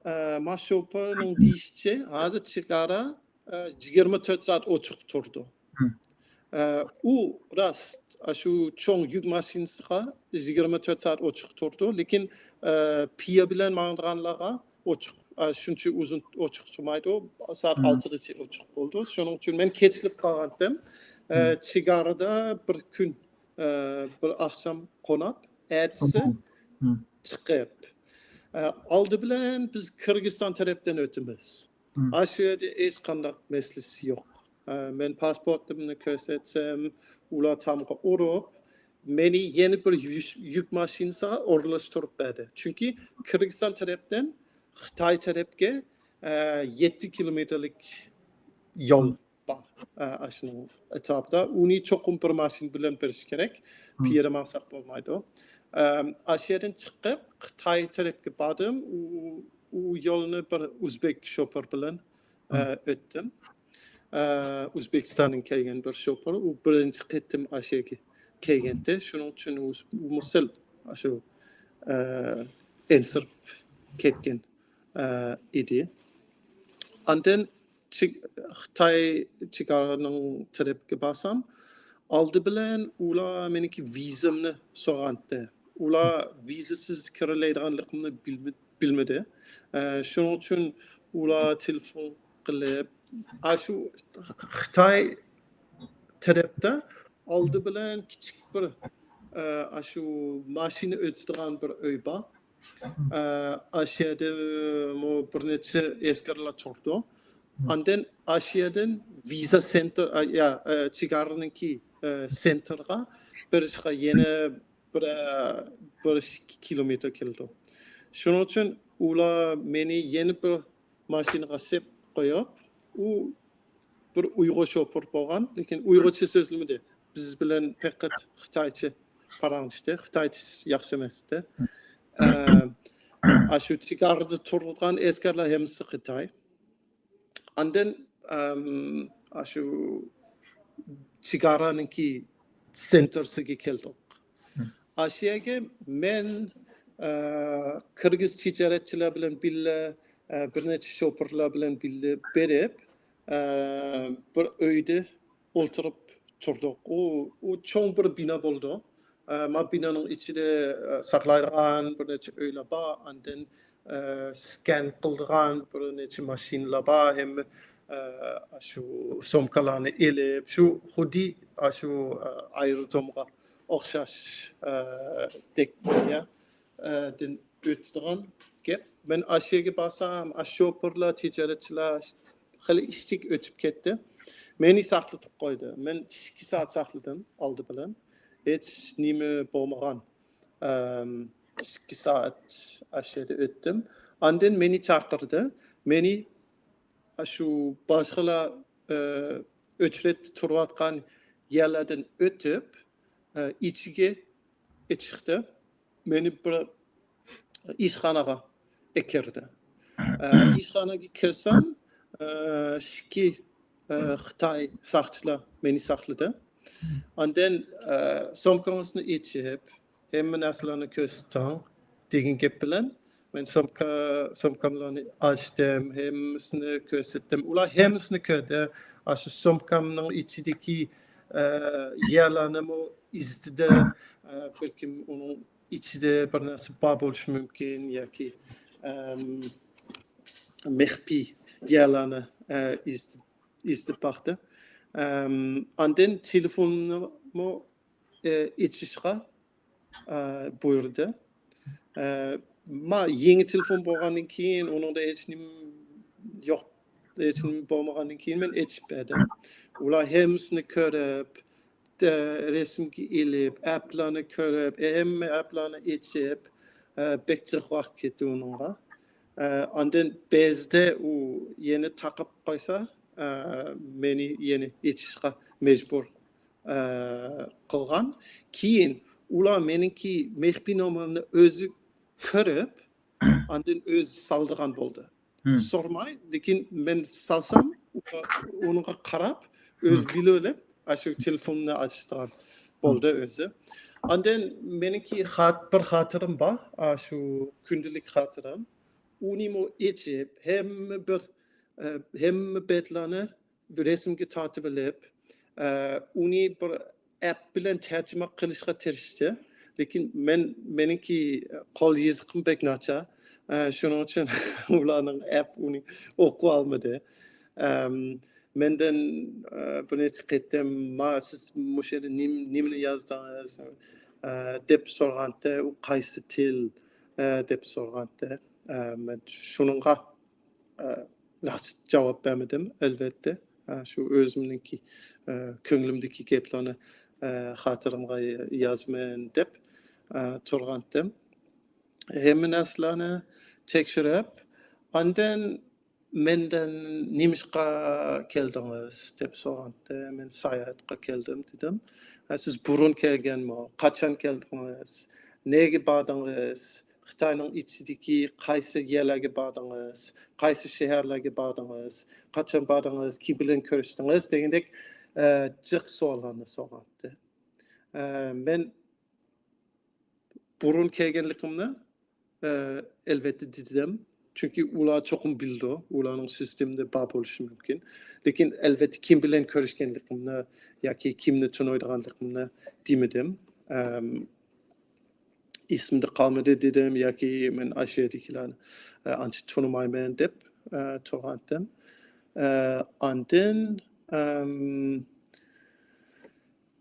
ئە، ما شوپۇرنىڭ دېيىشىچە، ھازىر چېگرا، ئە، يىگىرمە تۆت سائەت ئوچۇق تۇرىدۇ. مم. ئە، ئۇ راست، ئە، شۇ چوڭ يۈك ماشىنىسىغا يىگىرمە تۆت سائەت ئوچۇق تۇرىدۇ، لېكىن، ئە، پىيا بىلەن ماڭىدىغانلارغا ئوچۇق، ئە، شۇنچە ئۇزۇن ئوچۇق تۇرمايدۇ، سائەت مم. ئالتىغىچە ئوچۇق بولىدۇ. شۇنىڭ ئۈچۈن مەن كەچلىك قالغانتىم. ئە، مم. چېگرادا بىر كۈن، ئە، بىر ئاخشام قوناپ، ئەتىسى مم. مم. چىقىپ، ئە، ئالدى بىلەن بىز قىرغىزىستان تەرەپتىن ئۆتىمىز. مم. ئاشۇ يەردە ھېچقانداق مەسىلىسى يوق. ئە، مەن پاسپورتۇمنى كۆرسەتسەم، ئۇلار تامغا ئۇرۇپ، مېنى يەنە بىر يۈش-، يۈك ماشىنىسىغا ئورۇنلاشتۇرۇپ بەردى. چۈنكى قىرغىزىستان تەرەپتىن خىتاي تەرەپكە، ئە، يەتتە كىلومېتىرلىك يول بار، ئە، ئاشۇنىڭ ئەتراپىدا. ئۇنى چوقۇم بىر ماشىنا بىلەن بېرىش كېرەك. مم. پىيادە ماڭساق بولمايدۇ. ئەم، ئاشۇ يەردىن چىقىپ، خىتاي تەرەپكە باردىم. ئۇ، ئۇ يولنى بىر ئۆزبېك شوپۇر بىلەن، ئە، مم. ئۆتتۈم. ئە، ئۆزبېكىستاندىن كەلگەن بىر شوپۇر. ئۇ بىرىنچى قېتىم ئاشۇ يەرگە كەلگەنتى. شۇنىڭ ئۈچۈن ئۇ، ئۇ سەل ئاشۇ، ئە، ئەنسىرەپ كەتكەن، ئە، ئىدى. ئاندىن چېگ-، خىتاي چېگرانىڭ تەرەپكە بارسام، ئالدى بىلەن ئۇلار مېنىڭكى ۋىزامنى سورىغانتى. ئۇلار ۋىزىسىز كىرەلەيدىغانلىقىمنى بىلمە-، بىلمىدى. ئە، شۇنىڭ ئۈچۈن ئۇلار تېلېفون قىلىپ، ئاشۇ خىتاي تەرەپتە ئالدى بىلەن كىچىك بىر، ئە، ئاشۇ ماشىنا ئۆتىدىغان بىر ئۆي بار. ئە، ئاشۇ يەردىمۇ بىر نەچچە ئەسكەرلەر تۇرىدۇ. ئاندىن ئاشۇ يەردىن ۋىزا سېنتىر، ئە، يا، ئە، چېگرانىڭكى، ئە، سېنتىرغا بېرىشقا يەنە بىر، ئە، بىر ئىككى كىلومېتىر كېلىدۇ. شۇنىڭ ئۈچۈن ئۇلار مېنى يەنە بىر ماشىنىغا سېلىپ قويۇپ، ئۇ بىر ئۇيغۇر شوپۇر بولغان، لېكىن ئۇيغۇرچە سۆزلىمىدى. بىز بىلەن پەقەت خىتايچە پاراڭلىشتى. خىتايچىسى ياخشى ئەمەستى. ئە، ئاشۇ چېگرادا تۇرغان ئەسكەرلەر ھەممىسى خىتاي. ئاندىن، ئەم، ئاشۇ چېگرانىڭكى سېنتىرسىگە كەلدۇق. ئاشۇ يەرگە مەن، ئە، قىرغىز تىجارەتچىلەر بىلەن بىللە، ئە، بىر نەچچە شوپۇرلار بىلەن بىللە بېرىپ، ئە، بىر ئۆيدە ئولتۇرۇپ تۇردۇق. ئۇ، ئۇ چوڭ بىر بىنا بولىدۇ. ئە، ما بىنانىڭ ئىچىدە، ئە، ساقلايدىغان بىر نەچچە ئۆيلەر بار. ئاندىن، ئە، سكان قىلىدىغان بىر نەچچە ماشىنىلار بار. ھەممە، ئە، شۇ سومكىلارنى ئېلىپ، شۇ خۇددى، ئە، شۇ، ئە، ئايرودرومغا ئوخشاش، ئە، دەك، يا، ئە، دىن ئۆتىدىغان گەپ. مەن ئاشۇ يەرگە بارسام، ئاشۇ شوپۇرلار، تىجارەتچىلەر خېلى ئىچىدىن ئۆتۈپ كەتتى. مېنى ساقلىتىپ قويدى. مەن ئىككى سائەت ساقلىدىم ئالدى بىلەن. ھېچ نېمە بولمىغان. ئەم، ئىككى سائەت ئاشۇ يەردە ئۆتتۈم. ئاندىن مېنى چاقىردى. مېنى ئاشۇ باشقىلار، ئە، ئۆچرەتتە تۇرۇۋاتقان يەرلەردىن ئۆتۈپ، ئە، ئىچىگە ئېچىقتى. مېنى بىر ئىشخانىغا ئەكىردى. ئە، ئىشخانىغا كىرسەم، ئە، ئىككى، ئە، خىتاي ساقچىلار مېنى ساقلىدى. ئاندىن، ئە، سومكىڭىزنى ئېچىپ، ھەممە نەرسىلەرنى كۆرسىتىڭ دېگەن گەپ بىلەن، مەن سومكا، سومكاملارنى ئاچتىم، ھەممىسىنى كۆرسەتتىم. ئۇلار ھەممىسىنى كۆردى. ئاشۇ سومكامنىڭ ئىچىدىكى، ئە، يەرلەرنىمۇ ئىزدىدى. ئە، بەلكىم ئۇنىڭ ئىچىدە بىر نەرسە بار بولۇشى مۇمكىن ياكى، ئەم، مەخپىي يەرلەرنى، ئە، ئىزدىدى. ئىزدەپ باقتى. ئەم، ئاندىن تېلېفوننىمۇ، ئە، ئېچىشقا، ئە، بۇيرۇدى. ئە، ما يېڭى تېلېفون بولغاندىن كېيىن، ئۇنىڭدا ھېچنېمە يوق، ھېچنېمە بولمىغاندىن كېيىن مەن ئېچىپ بەردىم. ئۇلار ھەممىسىنى كۆرۈپ، ئە، رەسىمگە ئېلىپ، ئەپلارنى كۆرۈپ، ھەممە ئەپلارنى ئېچىپ، ئە، بەك جىق ۋاقىت كەتتى ئۇنىڭغا. ئە، ئاندىن بەزىدە ئۇ يەنە تاقاپ قالسا، ئە، مېنى يەنە ئېچىشقا مەجبۇر، ئە، قىلغان. كېيىن ئۇلار مېنىڭكى مەخپىي نومۇرنى ئۆزى كۆرۈپ، ئاندىن ئۆزى سالىدىغان بولدى. سورىماي، لېكىن مەن سالسام، ئۇ-، ئۇنىڭغا قاراپ، ئۆزى بىلىۋېلىپ، ئاشۇ تېلېفوننى ئاچىدىغان بولدى ئۆزى. ئاندىن مېنىڭكى خات-، بىر خاتىرەم بار، ئاشۇ كۈندىلىك خاتىرەم. ئۇنىمۇ ئېچىپ، ھەممە بىر، ئە، ھەممە بەتلەرنى رەسىمگە تارتىۋېلىپ، ئە، ئۇنى بىر ئەپ بىلەن تەرجىمە قىلىشقا تىرىشتى. لېكىن مەن، مېنىڭكى قول يېزىقىم بەك ناچار. ئە، شۇنىڭ ئۈچۈن ئۇلارنىڭ ئەپ ئۇنى ئوقۇۋالمىدى. ئەم، مەندىن، ئە، بىر نەچچە قېتىم، ما، سىز مۇشۇ يەردە نېم-، نېمىنى يازدىڭىز؟ ئە، دەپ سورىغانتى، ئۇ قايسى تىل؟ ئە، دەپ سورىغانتى. ئە، مەن شۇنىڭغا، ئە، راست جاۋاب بەرمىدىم، ئەلۋەتتە. ئە، شۇ ئۆزۈمنىڭكى، ئە، كۆڭلۈمدىكى گەپلەرنى، ئە، خاتىرەمگە يازىمەن دەپ، ئە، تۇرغانتىم. ھەممە نەرسىلەرنى تەكشۈرۈپ، ئاندىن مەندىن «نېمىشقا كەلدىڭىز؟» دەپ سورىغانتى. مەن «ساياھەتقە كەلدىم» دېدىم. «ھە، سىز بۇرۇن كەلگەنمۇ؟ قاچان كەلدىڭىز؟ نەگە باردىڭىز؟ خىتاينىڭ ئىچىدىكى قايسى يەرلەرگە باردىڭىز؟ قايسى شەھەرلەرگە باردىڭىز؟ قاچان باردىڭىز؟ كىم بىلەن كۆرۈشتىڭىز؟» دېگەندەك، ئە، جىق سوئاللارنى سورىغانتى. ئە، مەن بۇرۇن كەلگەنلىكىمنى، ئە، ئەلۋەتتە دېدىم. چۈنكى ئۇلار چوقۇم بىلىدۇ، ئۇلارنىڭ سىستېمىدا بار بولۇشى مۇمكىن. لېكىن ئەلۋەتتە كىم بىلەن كۆرۈشكەنلىكىمنى ياكى كىمنى تونۇيدىغانلىقىمنى دېمىدىم. ئەم، ئېسىمدە قالمىدى دېدىم ياكى مەن ئاشۇ يەردىكىلەرنى، ئە، ئانچە تونۇمايمەن دەپ، ئە، تۇرغانتىم. ئە، ئاندىن، ئەم،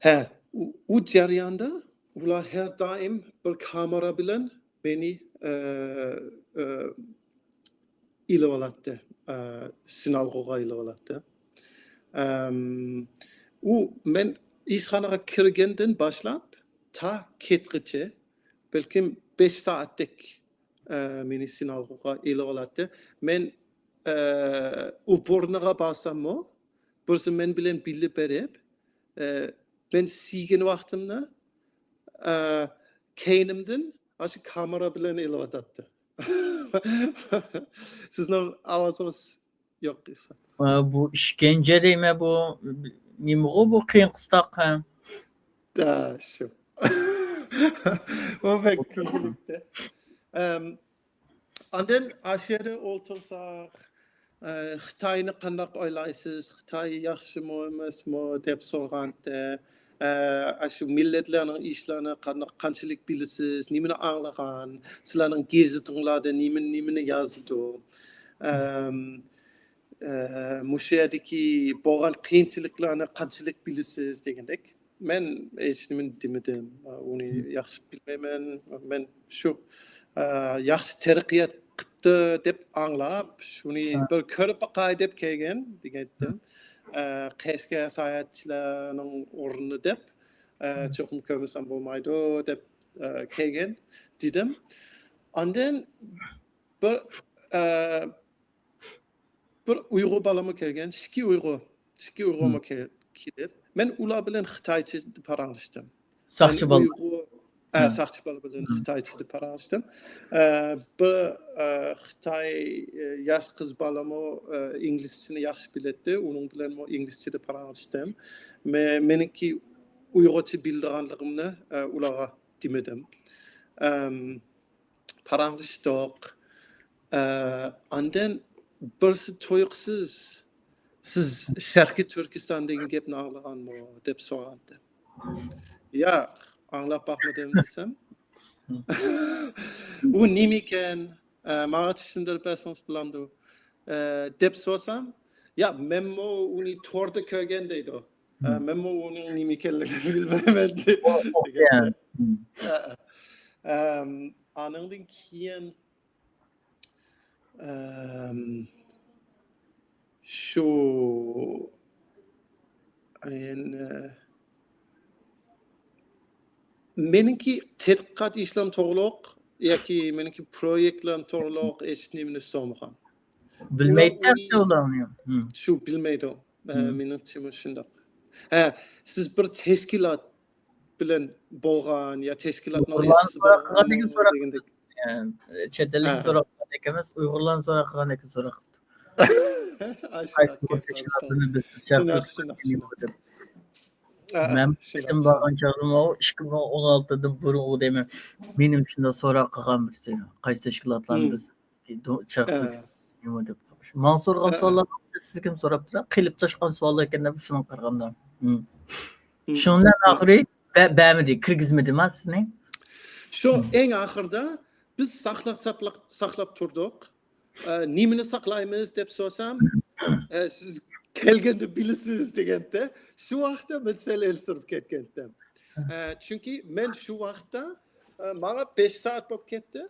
ھە، ئۇ، ئۇ جەرياندا ئۇلار ھەر دائىم بىر كامېرا بىلەن مېنى، ئە، ئە، ئېلىۋالاتتى، ئە، سىنالغۇغا ئېلىۋالاتتى. ئەم، ئۇ مەن ئىشخانىغا كىرگەندىن باشلاپ تا كەتكىچە بەلكىم بەش سائەتتەك، ئە، مېنى سىنالغۇغا ئېلىۋالاتتى. مەن، ئە، ئۇ بۇرنىغا بارساممۇ، بىرسى مەن بىلەن بىللە بېرىپ، ئە، مەن سىيگەن ۋاقتىمدا، ئە، كەينىمدىن ئاشۇ كامېرا بىلەن ئېلىۋاتاتتى. سىزنىڭ ئاۋازىڭىز يوق، ئېھسان. ئە، بۇ ئىشكەنجە دەيمەن، بۇ نېمىغۇ بۇ قىيىن قىستاق، ھە؟ ھە، شۇ. بۇ بەك كۈلكىلىكتە. ئەم، ئاندىن ئاشۇ يەردە ئولتۇرساق، ئە، خىتاينى قانداق ئويلايسىز؟ خىتاي ياخشىمۇ، ئەمەسمۇ؟ دەپ سورىغانتى. ئە، ئاشۇ مىللەتلەرنىڭ ئىشلارنى قانداق، قانچىلىك بىلىسىز؟ نېمىنى ئاڭلىغان؟ سىلەرنىڭ گېزىتىڭلاردا نېمە، نېمىنى يازىدۇ؟ ئەم، ئە، مۇشۇ يەردىكى بولغان قىيىنچىلىقلارنى قانچىلىك بىلىسىز؟ دېگەندەك. مەن ھېچنېمىنى دېمىدىم. ئۇنى ياخشى بىلمەيمەن. مەن شۇ، ئە، ياخشى تەرەققىيات قىپتۇ دەپ ئاڭلاپ، شۇنى بىر كۆرۈپ باقاي دەپ كەلگەن دېگەنتىم. ئە، قەشقەر ساياھەتچىلەرنىڭ ئورنى دەپ، ئە، چوقۇم كۆرمىسەم بولمايدۇ دەپ، ئە، كەلگەن دېدىم. ئاندىن بىر، ئە، بىر ئۇيغۇر بالىمۇ كەلگەن، ئىككى ئۇيغۇر، ئىككى ئۇيغۇرمۇ كېلىپ، مەن ئۇلار بىلەن خىتايچە پاراڭلاشتىم. ساقچى بالا. ئۇيغۇر، ئە، ساقچى بالا بىلەن خىتايچە پاراڭلاشتىم. ئە، بىر، ئە، خىتاي، ئە، ياش قىز بالىمۇ، ئە، ئىنگلىزچىنى ياخشى بىلەتتى. ئۇنىڭ بىلەنمۇ ئىنگلىزچىدە پاراڭلاشتىم. مە-، مېنىڭكى ئۇيغۇرچە بىلىدىغانلىقىمنى، ئە، ئۇلارغا دېمىدىم. ئەم، پاراڭلاشتۇق. ئە، ئاندىن بىرسى تۇيۇقسىز، «سىز شەرقىي تۈركىستان دېگەن گەپنى ئاڭلىغانمۇ؟» دەپ سورىغانتى. «ياق، ئاڭلاپ باقمىدىم» دېسەم، «ئۇ نېمىكەن؟ ئە، ماڭا چۈشەندۈرۈپ بەرسىڭىز بولامدۇ؟» ئە، دەپ سورىسام، «ياق، مەنمۇ ئۇنى توردا كۆرگەن» دەيدۇ. ئە، «مەنمۇ ئۇنىڭ نېمە ئىكەنلىكىنى بىلمەيمەن» دېگەن. ئە، ئە. ئەم، ئانىڭدىن كېيىن، ئەم، شۇ، ئەنە، مېنىڭكى تەتقىقات ئىشلىرىم توغرۇلۇق ياكى مېنىڭكى پرويېكتلىرىم توغرۇلۇق ھېچ نېمىنى سورىمىغان. بىلمەيدۇ ئۇلار ئۇنى، شۇ بىلمەيدۇ. ئە، مېنىڭچە شۇنداق. ھە، سىز بىر تەشكىلات بىلەن بولغان يا تەشكىلاتنىڭ رەئىسى بولغان دېگەندەك. چەت ئەللىكنى سوراپ قىلغاندەك ئەمەس، ئۇيغۇرلارنى سوراپ قىلغاندەك سوراپ قىپتۇ. قايسى بىر تەشكىلاتلارنى بىلسە، شۇنداق، شۇنداق، شۇنداق. مەن بارغان چاغدىمۇ ئىككى مىڭ ئون ئالتىدىن بۇرۇنغۇ دەيمەن. مېنىڭ شۇنداق سوراق قىلغان بىرسى، قايسى تەشكىلاتلارنى بىلسە. ماڭا سورىغان سوئاللار سىزگىمۇ سوراپتىلا، قېلىپلاشقان سوئاللار ئىكەن دەپ شۇنىڭغا قارىغاندا. شۇنىڭ بىلەن ئاخىرى بەرمىدى، كىرگۈزمىدىما سىزنى؟ شۇ ئەڭ ئاخىرىدا بىز ساقلاپ، ساقلاپ، ساقلاپ تۇردۇق. ئە، نېمىنى ساقلايمىز دەپ سورىسام، ئە، سىز كەلگەندە بىلىسىز دېگەنتى. شۇ ۋاقىتتا مەن سەل ئەنسىرەپ كەتكەنتىم. ئە، چۈنكى مەن شۇ ۋاقىتتا، ئە، ماڭا بەش سائەت بولۇپ كەتتى.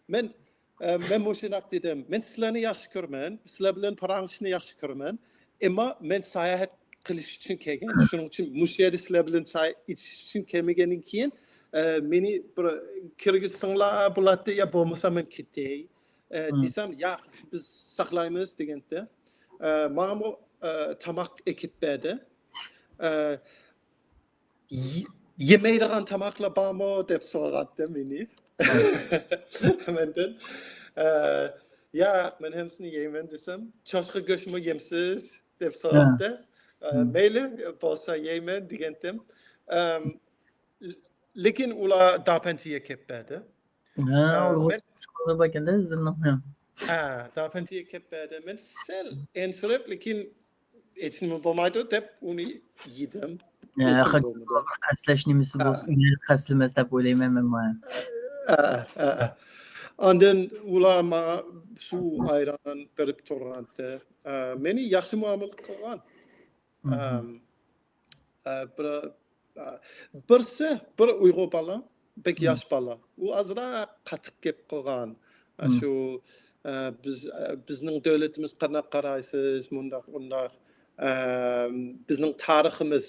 مەن ئە، مەن مۇشۇنداق دېدىم، مەن سىلەرنى ياخشى كۆرىمەن، سىلەر بىلەن پاراڭلىشىشنى ياخشى كۆرىمەن، ئەمما مەن ساياھەت قىلىش ئۈچۈن كەلگەن، شۇنىڭ ئۈچۈن مۇشۇ يەردە سىلەر بىلەن چاي ئىچىش ئۈچۈن كەلمىگەندىن كېيىن، ئە، مېنى بىر كىرگۈزسەڭلار بولاتتى، يا بولمىسا مەن كېتەي، ئە، دېسەم، ياق، بىز ساقلايمىز دېگەنتى. ئە، ماڭىمۇ، ئە، تاماق ئەكىپ بەردى. ئە، يېمەيدىغان تاماقلار بارمۇ دەپ سورىغانتى مېنى. مەندىن، ئە، ياق، مەن ھەممىسىنى يەيمەن دېسەم، چاشقا گۆشمۇ يەمسىز دەپ سورىغانتى. ئە، مەيلى، بولسا يەيمەن دېگەنتىم. ئەم، لېكىن ئۇلار داپەنچى يەپ بەردى. ھە، ئۇيغۇرچە باركەندە ئۆزىنىڭ. ھە، داپەنچى يەپ بەردى. مەن سەل ئەنسىرەپ، لېكىن ھېچنېمە بولمايدۇ دەپ ئۇنى يېدىم. قەستلەش نېمىسى بولسا، ئۇنى قەستلىمەس دەپ ئويلايمەن مەنمۇ. ئاندىن ئۇلار ماڭا سۇ، ئايران بېرىپ تۇرغانتى. مېنى ياخشى مۇئامىلە قىلغان. بىر، بىرسى، بىر ئۇيغۇر بالا، بەك ياش بالا. ئۇ ئازراق قاتتىق گەپ قىلغان. شۇ، بىز، بىزنىڭ دۆلىتىمىز قانداق قارايسىز، مۇنداق، ئۇنداق. بىزنىڭ تارىخىمىز،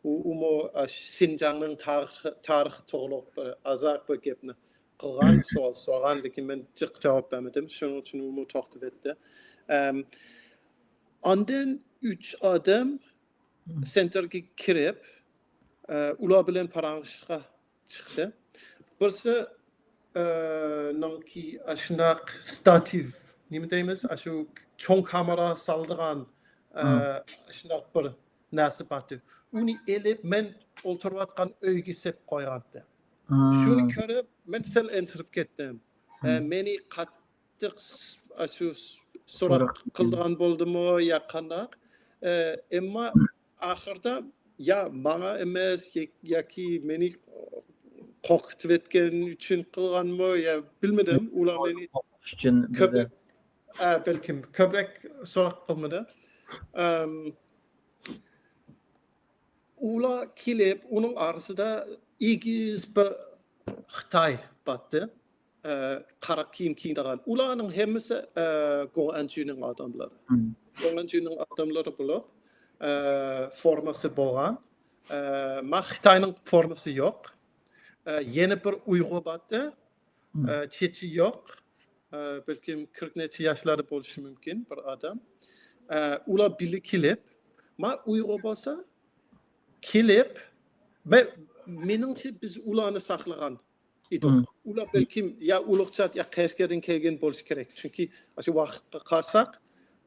ئۇ، ئۇمۇ شىنجاڭنىڭ تارىخى، تارىخى توغرۇلۇق بىر ئازراق بىر گەپنى قىلغان، سوئال سورىغان، لېكىن مەن جىق جاۋاب بەرمىدىم. شۇنىڭ ئۈچۈن ئۇمۇ توختىۋەتتى. ئاندىن ئۈچ ئادەم سېنتىرغا كىرىپ، ئۇلار بىلەن پاراڭلىشىشقا چىقتى. بىرسى، ئە، نىڭكى ئاشۇنداق ستاتىف، نېمە دەيمىز، ئاشۇ چوڭ كامېرا سالىدىغان، ئە، ئاشۇنداق بىر نەرسە بارتى. ئۇنى ئېلىپ، مەن ئولتۇرۇۋاتقان ئۆيگە سېلىپ قويغانتى. شۇنى كۆرۈپ، مەن سەل ئەنسىرەپ كەتتىم. ئە، مېنى قاتتىق س-، ئاشۇ س-، سوراق قىلىدىغان بولدىمۇ يا قانداق؟ ئە، ئەمما ئاخىردا يا ماڭا ئەمەس، يا-، ياكى مېنى قورقۇتۇۋەتكەن ئۈچۈن قىلغانمۇ يا بىلمىدىم. ئۇلار مېنى ئۈچۈن كۆپرەك، ئە، بەلكىم كۆپرەك سوراق قىلمىدى. ئەم، ئۇلار كېلىپ، ئۇنىڭ ئارىسىدا ئېگىز بىر خىتاي باتتى. ئە، قارا كىيىم كىيىدىغان. ئۇلارنىڭ ھەممىسى، ئە، گوئەنجۈنىڭ ئادەملىرى. گوئەنجۈنىڭ ئادەملىرى بولۇپ، ئە، فورمىسى بولغان. ئە، ما خىتاينىڭ فورمىسى يوق. ئە، يەنە بىر ئۇيغۇر باتتى. ئە، چېچى يوق. ئە، بەلكىم قىرىق نەچچە ياشلاردا بولۇشى مۇمكىن بىر ئادەم. ئە، ئۇلار بىللە كېلىپ، ما ئۇيغۇر بولسا كېلىپ، مە-، مېنىڭچە بىز ئۇلارنى ساقلىغان ئىدۇق. ئۇلار بەلكىم يا ئۇلۇغچات يا قەشقەردىن كەلگەن بولۇشى كېرەك. چۈنكى ئاشۇ ۋاقىتقا قارىساق،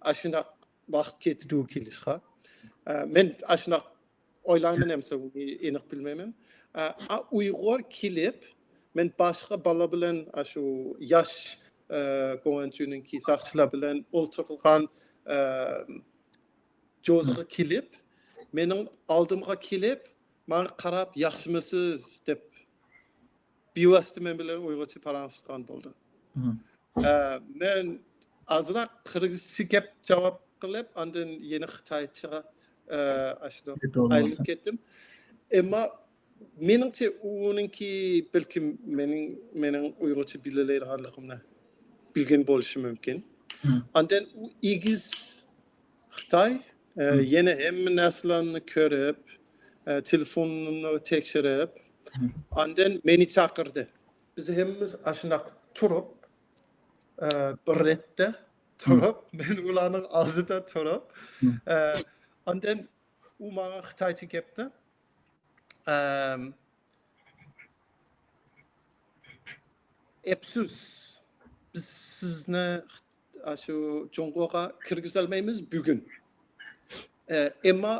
ئاشۇنداق ۋاقىت كېتىدۇ كېلىشقا. ئە، مەن ئاشۇنداق ئويلايمەن، ئەمسە ئۇنى ئېنىق بىلمەيمەن. ئە، ئا، ئۇيغۇر كېلىپ، مەن باشقا بالا بىلەن، ئاشۇ ياش، ئە، گوئەنجۈنىڭكى ساقچىلار بىلەن ئولتۇرغان، ئە، جوزىغا كېلىپ، مېنىڭ ئالدىمغا كېلىپ، ماڭا قاراپ، «ياخشىمۇسىز؟» دەپ، بىۋاسىتە مەن بىلەن ئۇيغۇرچە پاراڭلىشىدىغان بولدى. ئە، مەن ئازراق قىرغىزچە گەپ جاۋاب قىلىپ، ئاندىن يەنە خىتايچىغا، ئە، ئاشۇنداق ئايلىنىپ كەتتىم. ئەمما مېنىڭچە ئۇنىڭكى بەلكىم مېنىڭ، مېنىڭ ئۇيغۇرچە بىلەلەيدىغانلىقىمنى بىلگەن بولۇشى مۇمكىن. ئاندىن ئۇ ئېگىز خىتاي، ئە، يەنە ھەممە نەرسىلەرنى كۆرۈپ، ئە، تېلېفونۇمنى تەكشۈرۈپ، ئاندىن مېنى چاقىردى. بىز ھەممىمىز ئاشۇنداق تۇرۇپ، ئە، بىر رەتتە تۇرۇپ، مەن ئۇلارنىڭ ئالدىدا تۇرۇپ، ئە، ئاندىن ئۇ ماڭا خىتايچە گەپتە، ئەم، ئەپسۇس، بىز سىزنى ئاشۇ جۇڭگوغا كىرگۈزەلمەيمىز بۈگۈن. ئە، ئەمما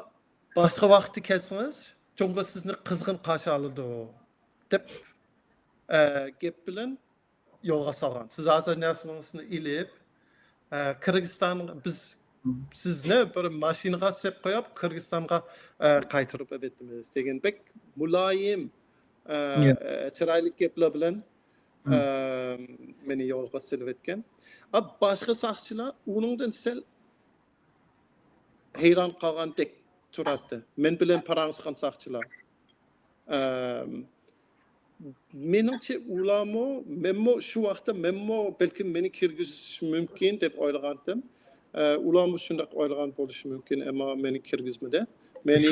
باشقا ۋاقىتتا كەلسىڭىز، جۇڭگو سىزنى قىزغىن قارشى ئالىدۇ، دەپ، ئە، گەپ بىلەن يولغا سالغان. سىز ھازىر نەرسىڭىزنى ئېلىپ، ئە، قىرغىزىستان، بىز سىزنى بىر ماشىنىغا سېلىپ قويۇپ، قىرغىزىستانغا، ئە، قايتۇرۇپ ئەۋېتىمىز، دېگەن بەك مۇلايىم، ئە، چىرايلىق گەپلەر بىلەن، ئە، مېنى يولغا سېلىۋەتكەن. ئا، باشقا ساقچىلار ئۇنىڭدىن سەل ھەيران قالغاندەك تۇراتتى. مەن بىلەن پاراڭلاشقان ساقچىلار. ئەم، مېنىڭچە ئۇلارمۇ، مەنمۇ شۇ ۋاقىتتا مەنمۇ بەلكىم مېنى كىرگۈزۈشى مۇمكىن دەپ ئويلىغانتىم. ئە، ئۇلارمۇ شۇنداق ئويلىغان بولۇشى مۇمكىن، ئەمما مېنى كىرگۈزمىدى. مېنى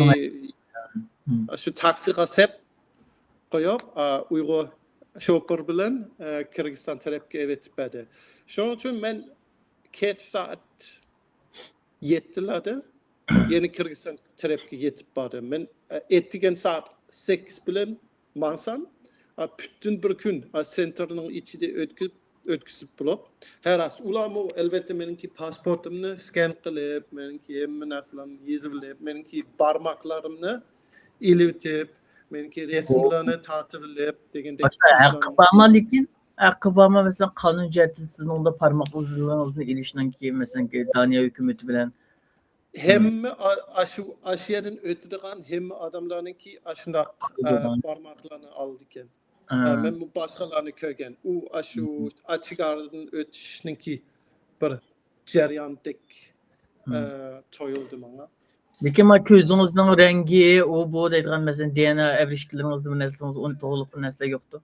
شۇ تاكسىغا سەپ قويۇپ، ئا، ئۇيغۇر شوپۇر بىلەن، ئە، قىرغىزىستان تەرەپكە ئەۋېتىپ بەردى. شۇنىڭ ئۈچۈن مەن كەچ سائەت يەتتىلەردە يەنە قىرغىزىستان تەرەپكە يېتىپ باردىم. مەن، ئە، ئەتىگەن سائەت سەككىز بىلەن ماڭسام، ئە، پۈتۈن بىر كۈن، ئە، سېنتىرنىڭ ئىچىدە ئۆتكۈ-، ئۆتكۈزۈپ بولۇپ، ھە، راست، ئۇلارمۇ ئەلۋەتتە مېنىڭكى پاسپورتۇمنى سكەن قىلىپ، مېنىڭكى ھەممە نەرسىلەرنى يېزىۋېلىپ، مېنىڭكى بارماقلىرىمنى ئېلىۋېتىپ، مېنىڭكى رەسىملەرنى تارتىۋېلىپ دېگەندەك. ھەققى بارمۇ لېكىن؟ ھەققى بارمۇ، مەسىلەن، قانۇن جەھەتتىن سىزنىڭ بۇ پارماق ئىزلىرىڭىزنى ئېلىشنىڭكى، مەسىلەن، دانىيە ھۆكۈمىتى بىلەن ھەممە ئا-، ئاشۇ، ئاشۇ يەردىن ئۆتىدىغان ھەممە ئادەملەرنىڭكى ئاشۇنداق، ئە، بارماقلارنى ئالىدىكەن. ئە، مەنمۇ باشقىلارنى كۆرگەن. ئۇ ئاشۇ چېگرادىن ئۆتۈشنىڭكى بىر جەرياندەك، ئە، تۇيۇلدى ماڭا. لېكىن ما كۆزىڭىزنىڭ رەڭگى، ئۇ بۇ دەيدىغان، مەسىلەن، دى ئېن ئە ئەۋرىشكىلىرىڭىز، بىر نەرسىڭىز، ئۇنى توغرىلىق بىر نەرسىلەر يوقتۇ؟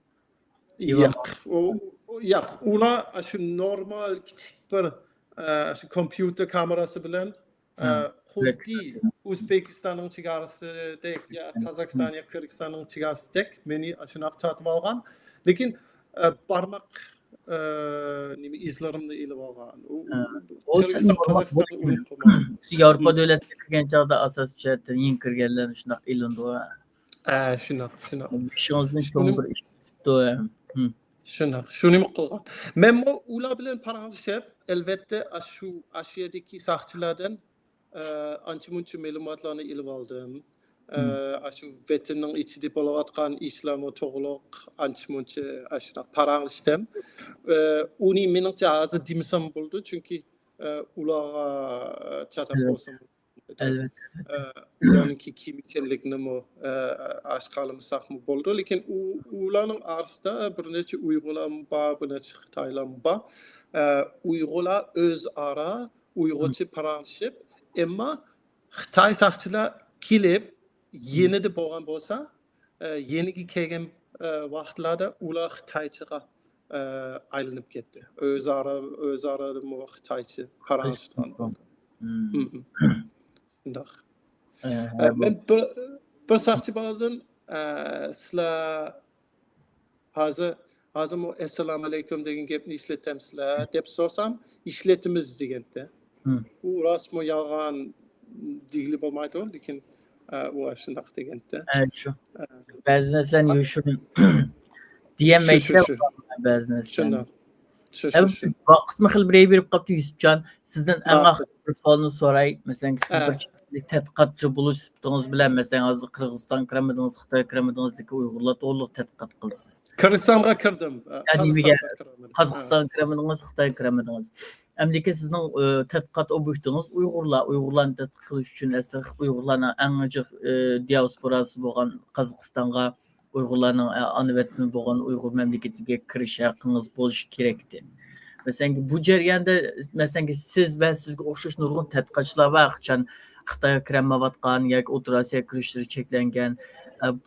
ياق، ئۇ، ئۇ، ياق، ئۇلار ئاشۇ نورمال كىچىك بىر، ئە، ئاشۇ كومپيۇتېر كامېراسى بىلەن، ئە، خۇددى ئۆزبېكىستاننىڭ چېگراسىدەك يا قازاقىستان يا قىرغىزىستاننىڭ چېگراسىدەك مېنى ئاشۇنداق تارتىپ ئالغان. لېكىن، ئە، بارماق، ئە، نېمە، ئىزلىرىمنى ئېلىپ ئالغان. ئۇ، ئۇ قىرغىزىستان، قازاقىستاننى ئۇنتۇپ قويمىغان. ياۋروپا دۆلەتلىرىگە كىرگەن چاغدا ئاساسىي جەھەتتىن يېڭى كىرگەنلەر شۇنداق ئېلىنىدۇ. ھە، شۇنداق، شۇنداق. بېشىڭىزدىن چوڭ بىر ئىش چىقىپتۇ. شۇنداق، شۇنىمۇ قىلغان. مەنمۇ ئۇلار بىلەن پاراڭلىشىپ، ئەلۋەتتە، ئاشۇ، ئاشۇ يەردىكى ساقچىلاردىن ئانچە مۇنچە مەلۇماتلارنى ئېلىپ ئالدىم. ئاشۇ ۋەتەننىڭ ئىچىدە بولۇۋاتقان ئىشلارمۇ توغرۇلۇق ئانچە مۇنچە ئاشۇنداق پاراڭلىشتىم. ئۇنى مېنىڭچە ھازىر دېمىسەم بولىدۇ، چۈنكى ئۇلارغا چاتاق بولسىمۇ، ئەلۋەتتە. ئۇلارنىڭكى كىم ئىكەنلىكىنىمۇ ئاشكارىلىمىساقمۇ بولىدۇ. لېكىن ئۇ، ئۇلارنىڭ ئارىسىدا بىر نەچچە ئۇيغۇرلارمۇ بار، بىر نەچچە خىتايلارمۇ بار. ئۇيغۇرلار ئۆزئارا ئۇيغۇرچە پاراڭلىشىپ، ئەمما خىتاي ساقچىلار كېلىپ، يېنىدا بولغان بولسا، يېنىگە كەلگەن ۋاقىتلاردا ئۇلار خىتايچىغا ئايلىنىپ كەتتى. ئۆزئارا، ئۆزئارا خىتايچە پاراڭلىشىدىغان بولدى. شۇنداق. مەن بىر، بىر ساقچى بالىدىن، سىلەر ھازىر، ھازىرمۇ ئەسسالامۇئەلەيكۇم دېگەن گەپنى ئىشلىتەمسىلەر دەپ سورىسام، ئىشلىتىمىز دېگەنتى. ئۇ راستمۇ يالغان دېگىلى بولمايدۇ، لېكىن ئۇ شۇنداق دېگەنتى. شۇ. بەزى نەرسىلەرنى يوشۇرۇن دېيەلمەيدۇ. بەزى نەرسىلەرنى. ۋاقىتمۇ خېلى بىرەي بېرىپ قاپتۇ، يۈسۈپجان. سىزدىن ئەڭ ئاخىرقى بىر سوئالنى سوراي. مەسىلەن، سىز بىر تەتقىقاتچى بولۇش سۈپىتىڭىز بىلەن، مەسىلەن، ھازىر قىرغىزىستانغا كىرەلمىدىڭىز، خىتايغا كىرەلمىدىڭىز، لېكىن ئۇيغۇرلار توغرىلىق تەتقىقات قىلىسىز. قىرغىزىستانغا كىردىم. قازاقىستانغا كىرەلمىدىڭىز، خىتايغا كىرەلمىدىڭىز. ئەمدىكى سىزنىڭ تەتقىقات ئوبيېكتىڭىز ئۇيغۇرلار، ئۇيغۇرلارنى تەتقىق قىلىش ئۈچۈن ئەسلى ئۇيغۇرلارنىڭ ئەڭ جىق دىياسپوراسى بولغان قازاقىستانغا، ئۇيغۇرلارنىڭ ئانا ۋەتىنى بولغان ئۇيغۇر مەملىكىتىگە كىرىش ھەققىڭىز بولۇشى كېرەكتى. مەسىلەن، بۇ جەرياندا، مەسىلەن، سىز ۋە سىزگە ئوخشاش نۇرغۇن تەتقىقاتچىلار بار، قاچان خىتايغا كىرەلمەيۋاتقان ياكى ئوتتۇرا ئاسىياغا كىرىشلىرى چەكلەنگەن.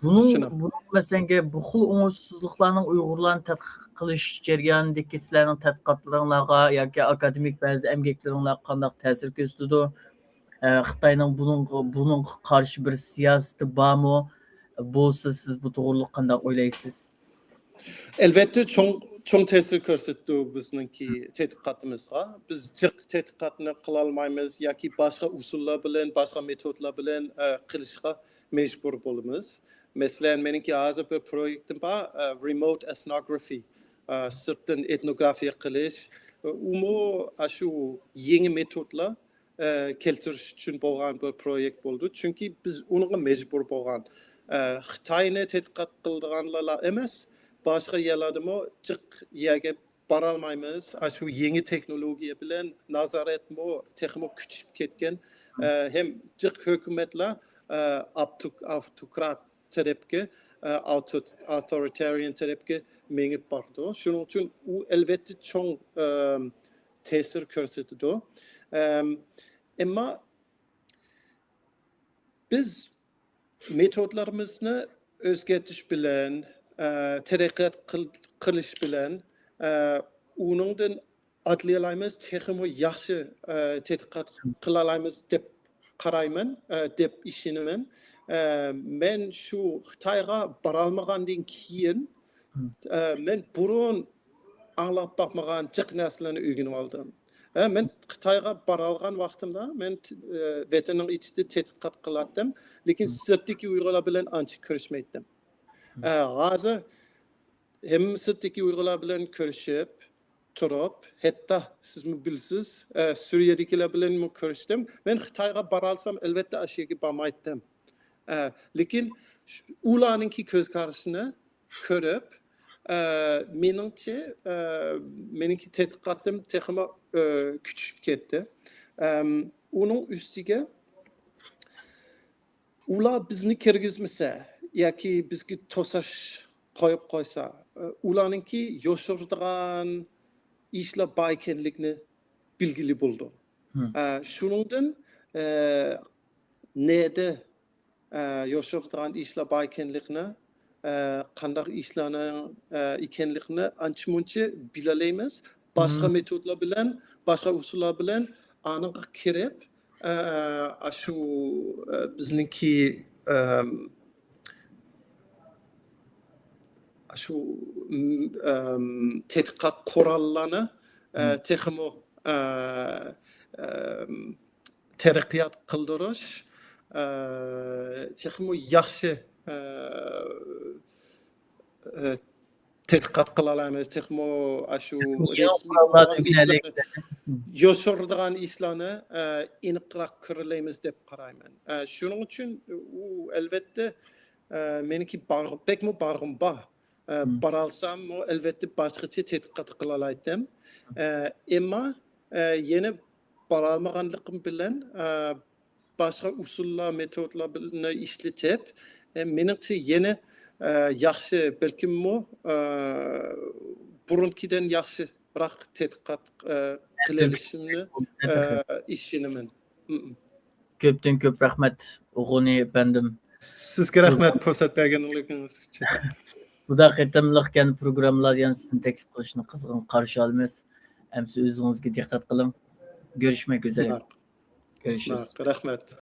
بۇنىڭ، بۇنىڭ، مەسىلەن، بۇ خىل ئوڭۇشسىزلىقلارنىڭ ئۇيغۇرلارنى تەتقىق قىلىش جەريانىدىكى سىلەرنىڭ تەتقىقاتلىرىڭلارغا ياكى ئاكادېمىك بەزى ئەمگەكلىرىڭلارغا قانداق تەسىر كۆرسىتىدۇ؟ خىتاينىڭ بۇنىڭغا، بۇنىڭغا قارشى بىر سىياسىتى بارمۇ؟ بولسا، سىز بۇ توغرىلىق قانداق ئويلايسىز؟ ئەلۋەتتە، چوڭ، چوڭ تەسىر كۆرسىتىدۇ بىزنىڭكى تەتقىقاتىمىزغا. بىز جىق تەتقىقاتنى قىلالمايمىز ياكى باشقا ئۇسۇللار بىلەن، باشقا مېتودلار بىلەن قىلىشقا مەجبۇر بولىمىز. مەسىلەن، مېنىڭكى ھازىر بىر پرويېكتىم بار، remote ethnography، سىرتتىن ئېتنوگرافىيە قىلىش. ئۇمۇ ئاشۇ يېڭى مېتودلار كەلتۈرۈش ئۈچۈن بولغان بىر پرويېكت بولدى. چۈنكى بىز ئۇنىڭغا مەجبۇر بولغان. خىتاينى تەتقىقات قىلىدىغانلارلا ئەمەس، باشقا يەرلەردىمۇ جىق يەرگە بارالمايمىز. ئاشۇ يېڭى تېخنولوگىيە بىلەن نازارەتمۇ تېخىمۇ كۈچىيىپ كەتكەن. ھەم جىق ھۆكۈمەتلەر ئاپتوك-، ئاپتوكرات تەرەپكە، ئاپتو-، ئاپتورىتارىيەن تەرەپكە مېڭىپ بارىدۇ. شۇنىڭ ئۈچۈن ئۇ ئەلۋەتتە چوڭ تەسىر كۆرسىتىدۇ. ئەمما بىز مېتودلىرىمىزنى ئۆزگەرتىش بىلەن، تەرەققىيات قىل-، قىلىش بىلەن، ئۇنىڭدىن ئاتلىيالايمىز، تېخىمۇ ياخشى تەتقىقات قىلالايمىز دەپ قارايمەن، دەپ ئىشىنىمەن. مەن شۇ خىتايغا بارالمىغاندىن كېيىن، مەن بۇرۇن ئاڭلاپ باقمىغان جىق نەرسىلەرنى ئۆگىنىۋالدىم. ھە، مەن خىتايغا بارالغان ۋاقتىمدا مەن، ئە، ۋەتەننىڭ ئىچىدە تەتقىقات قىلاتتىم، لېكىن سىرتتىكى ئۇيغۇرلار بىلەن ئانچە كۆرۈشمەيتتىم. ئە، ھازىر ھەممە سىرتتىكى ئۇيغۇرلار بىلەن كۆرۈشۈپ تۇرۇپ، ھەتتا سىزمۇ بىلىسىز، ئە، سۈرىيەدىكىلەر بىلەنمۇ كۆرۈشتۈم. مەن خىتايغا بارالسام، ئەلۋەتتە، ئاشۇ يەرگە بارمايتتىم. ئە، لېكىن ش-، ئۇلارنىڭكى كۆز قارىشىنى كۆرۈپ، ئە، مېنىڭچە، ئە، مېنىڭكى تەتقىقاتىم تېخىمۇ، ئە، كۈچىيىپ كەتتى. ئەم، ئۇنىڭ ئۈستىگە ئۇلار بىزنى كىرگۈزمىسە ياكى بىزگە توساش قويۇپ قويسا، ئە، ئۇلارنىڭكى يوشۇرىدىغان ئىشلار بار ئىكەنلىكىنى بىلگىلى بولىدۇ. ئە، شۇنىڭدىن، ئە، نەدە ئە، يوشۇرىدىغان ئىشلار بار ئىكەنلىكىنى، ئە، قانداق ئىشلارنىڭ، ئە، ئىكەنلىكىنى ئانچە-مۇنچە بىلەلەيمىز. باشقا مېتودلار بىلەن، باشقا ئۇسۇللار بىلەن ئانىڭغا كىرىپ، ئە، ئاشۇ، ئە، بىزنىڭكى، ئەم، ئاشۇ، ئەم، تەتقىقات قوراللارنى، ئە، تېخىمۇ، ئە، ئەم، تەرەققىيات قىلدۇرۇش، ئە، تېخىمۇ ياخشى، ئە، ئە، تەتقىقات قىلالايمىز، تېخىمۇ ئاشۇ يېڭى رەسمىي قوراللارنى بولغان ئىشلارنى، ئۆگىنەلەيمىز. يوشۇرىدىغان ئىشلارنى، ئە، ئېنىقراق كۆرەلەيمىز دەپ قارايمەن. ئە، شۇنىڭ ئۈچۈن ئۇ، ئەلۋەتتە، ئە، مېنىڭكى بارغۇ-، بەكمۇ بارغۇم بار. ئە، مم. بارالساممۇ، ئەلۋەتتە، باشقىچە تەتقىقات قىلالايتتىم. ئە، ئەمما، ئە، يەنە بارالمىغانلىقىم بىلەن، ئە، باشقا ئۇسۇللار، مېتودلار بىلەن ئىشلىتىپ، ئە، مېنىڭچە يەنە، ئە، ياخشى، بەلكىممۇ، ئە، بۇرۇنقىدىن ياخشىراق تەتقىقات، ئە، قىلىۋېلىشىمنى، ئە، ئىشىنىمەن. م-م. كۆپتىن كۆپ رەھمەت، غۇنى ئەپەندىم. سىزگە رەھمەت پۇرسەت بەرگەنلىكىڭىز ئۈچۈن. بۇدا قېتىملىق يەنە پروگراممىلاردا يەنە سىزنى تەكلىپ قىلىشنى قىزغىن قارشى ئالىمىز. ئەمسە ئۆزىڭىزگە دىققەت قىلىڭ. كۆرۈشمەك ئۈزرە. ماق-، كۆرۈشىمىز. ماق-، رەھمەت.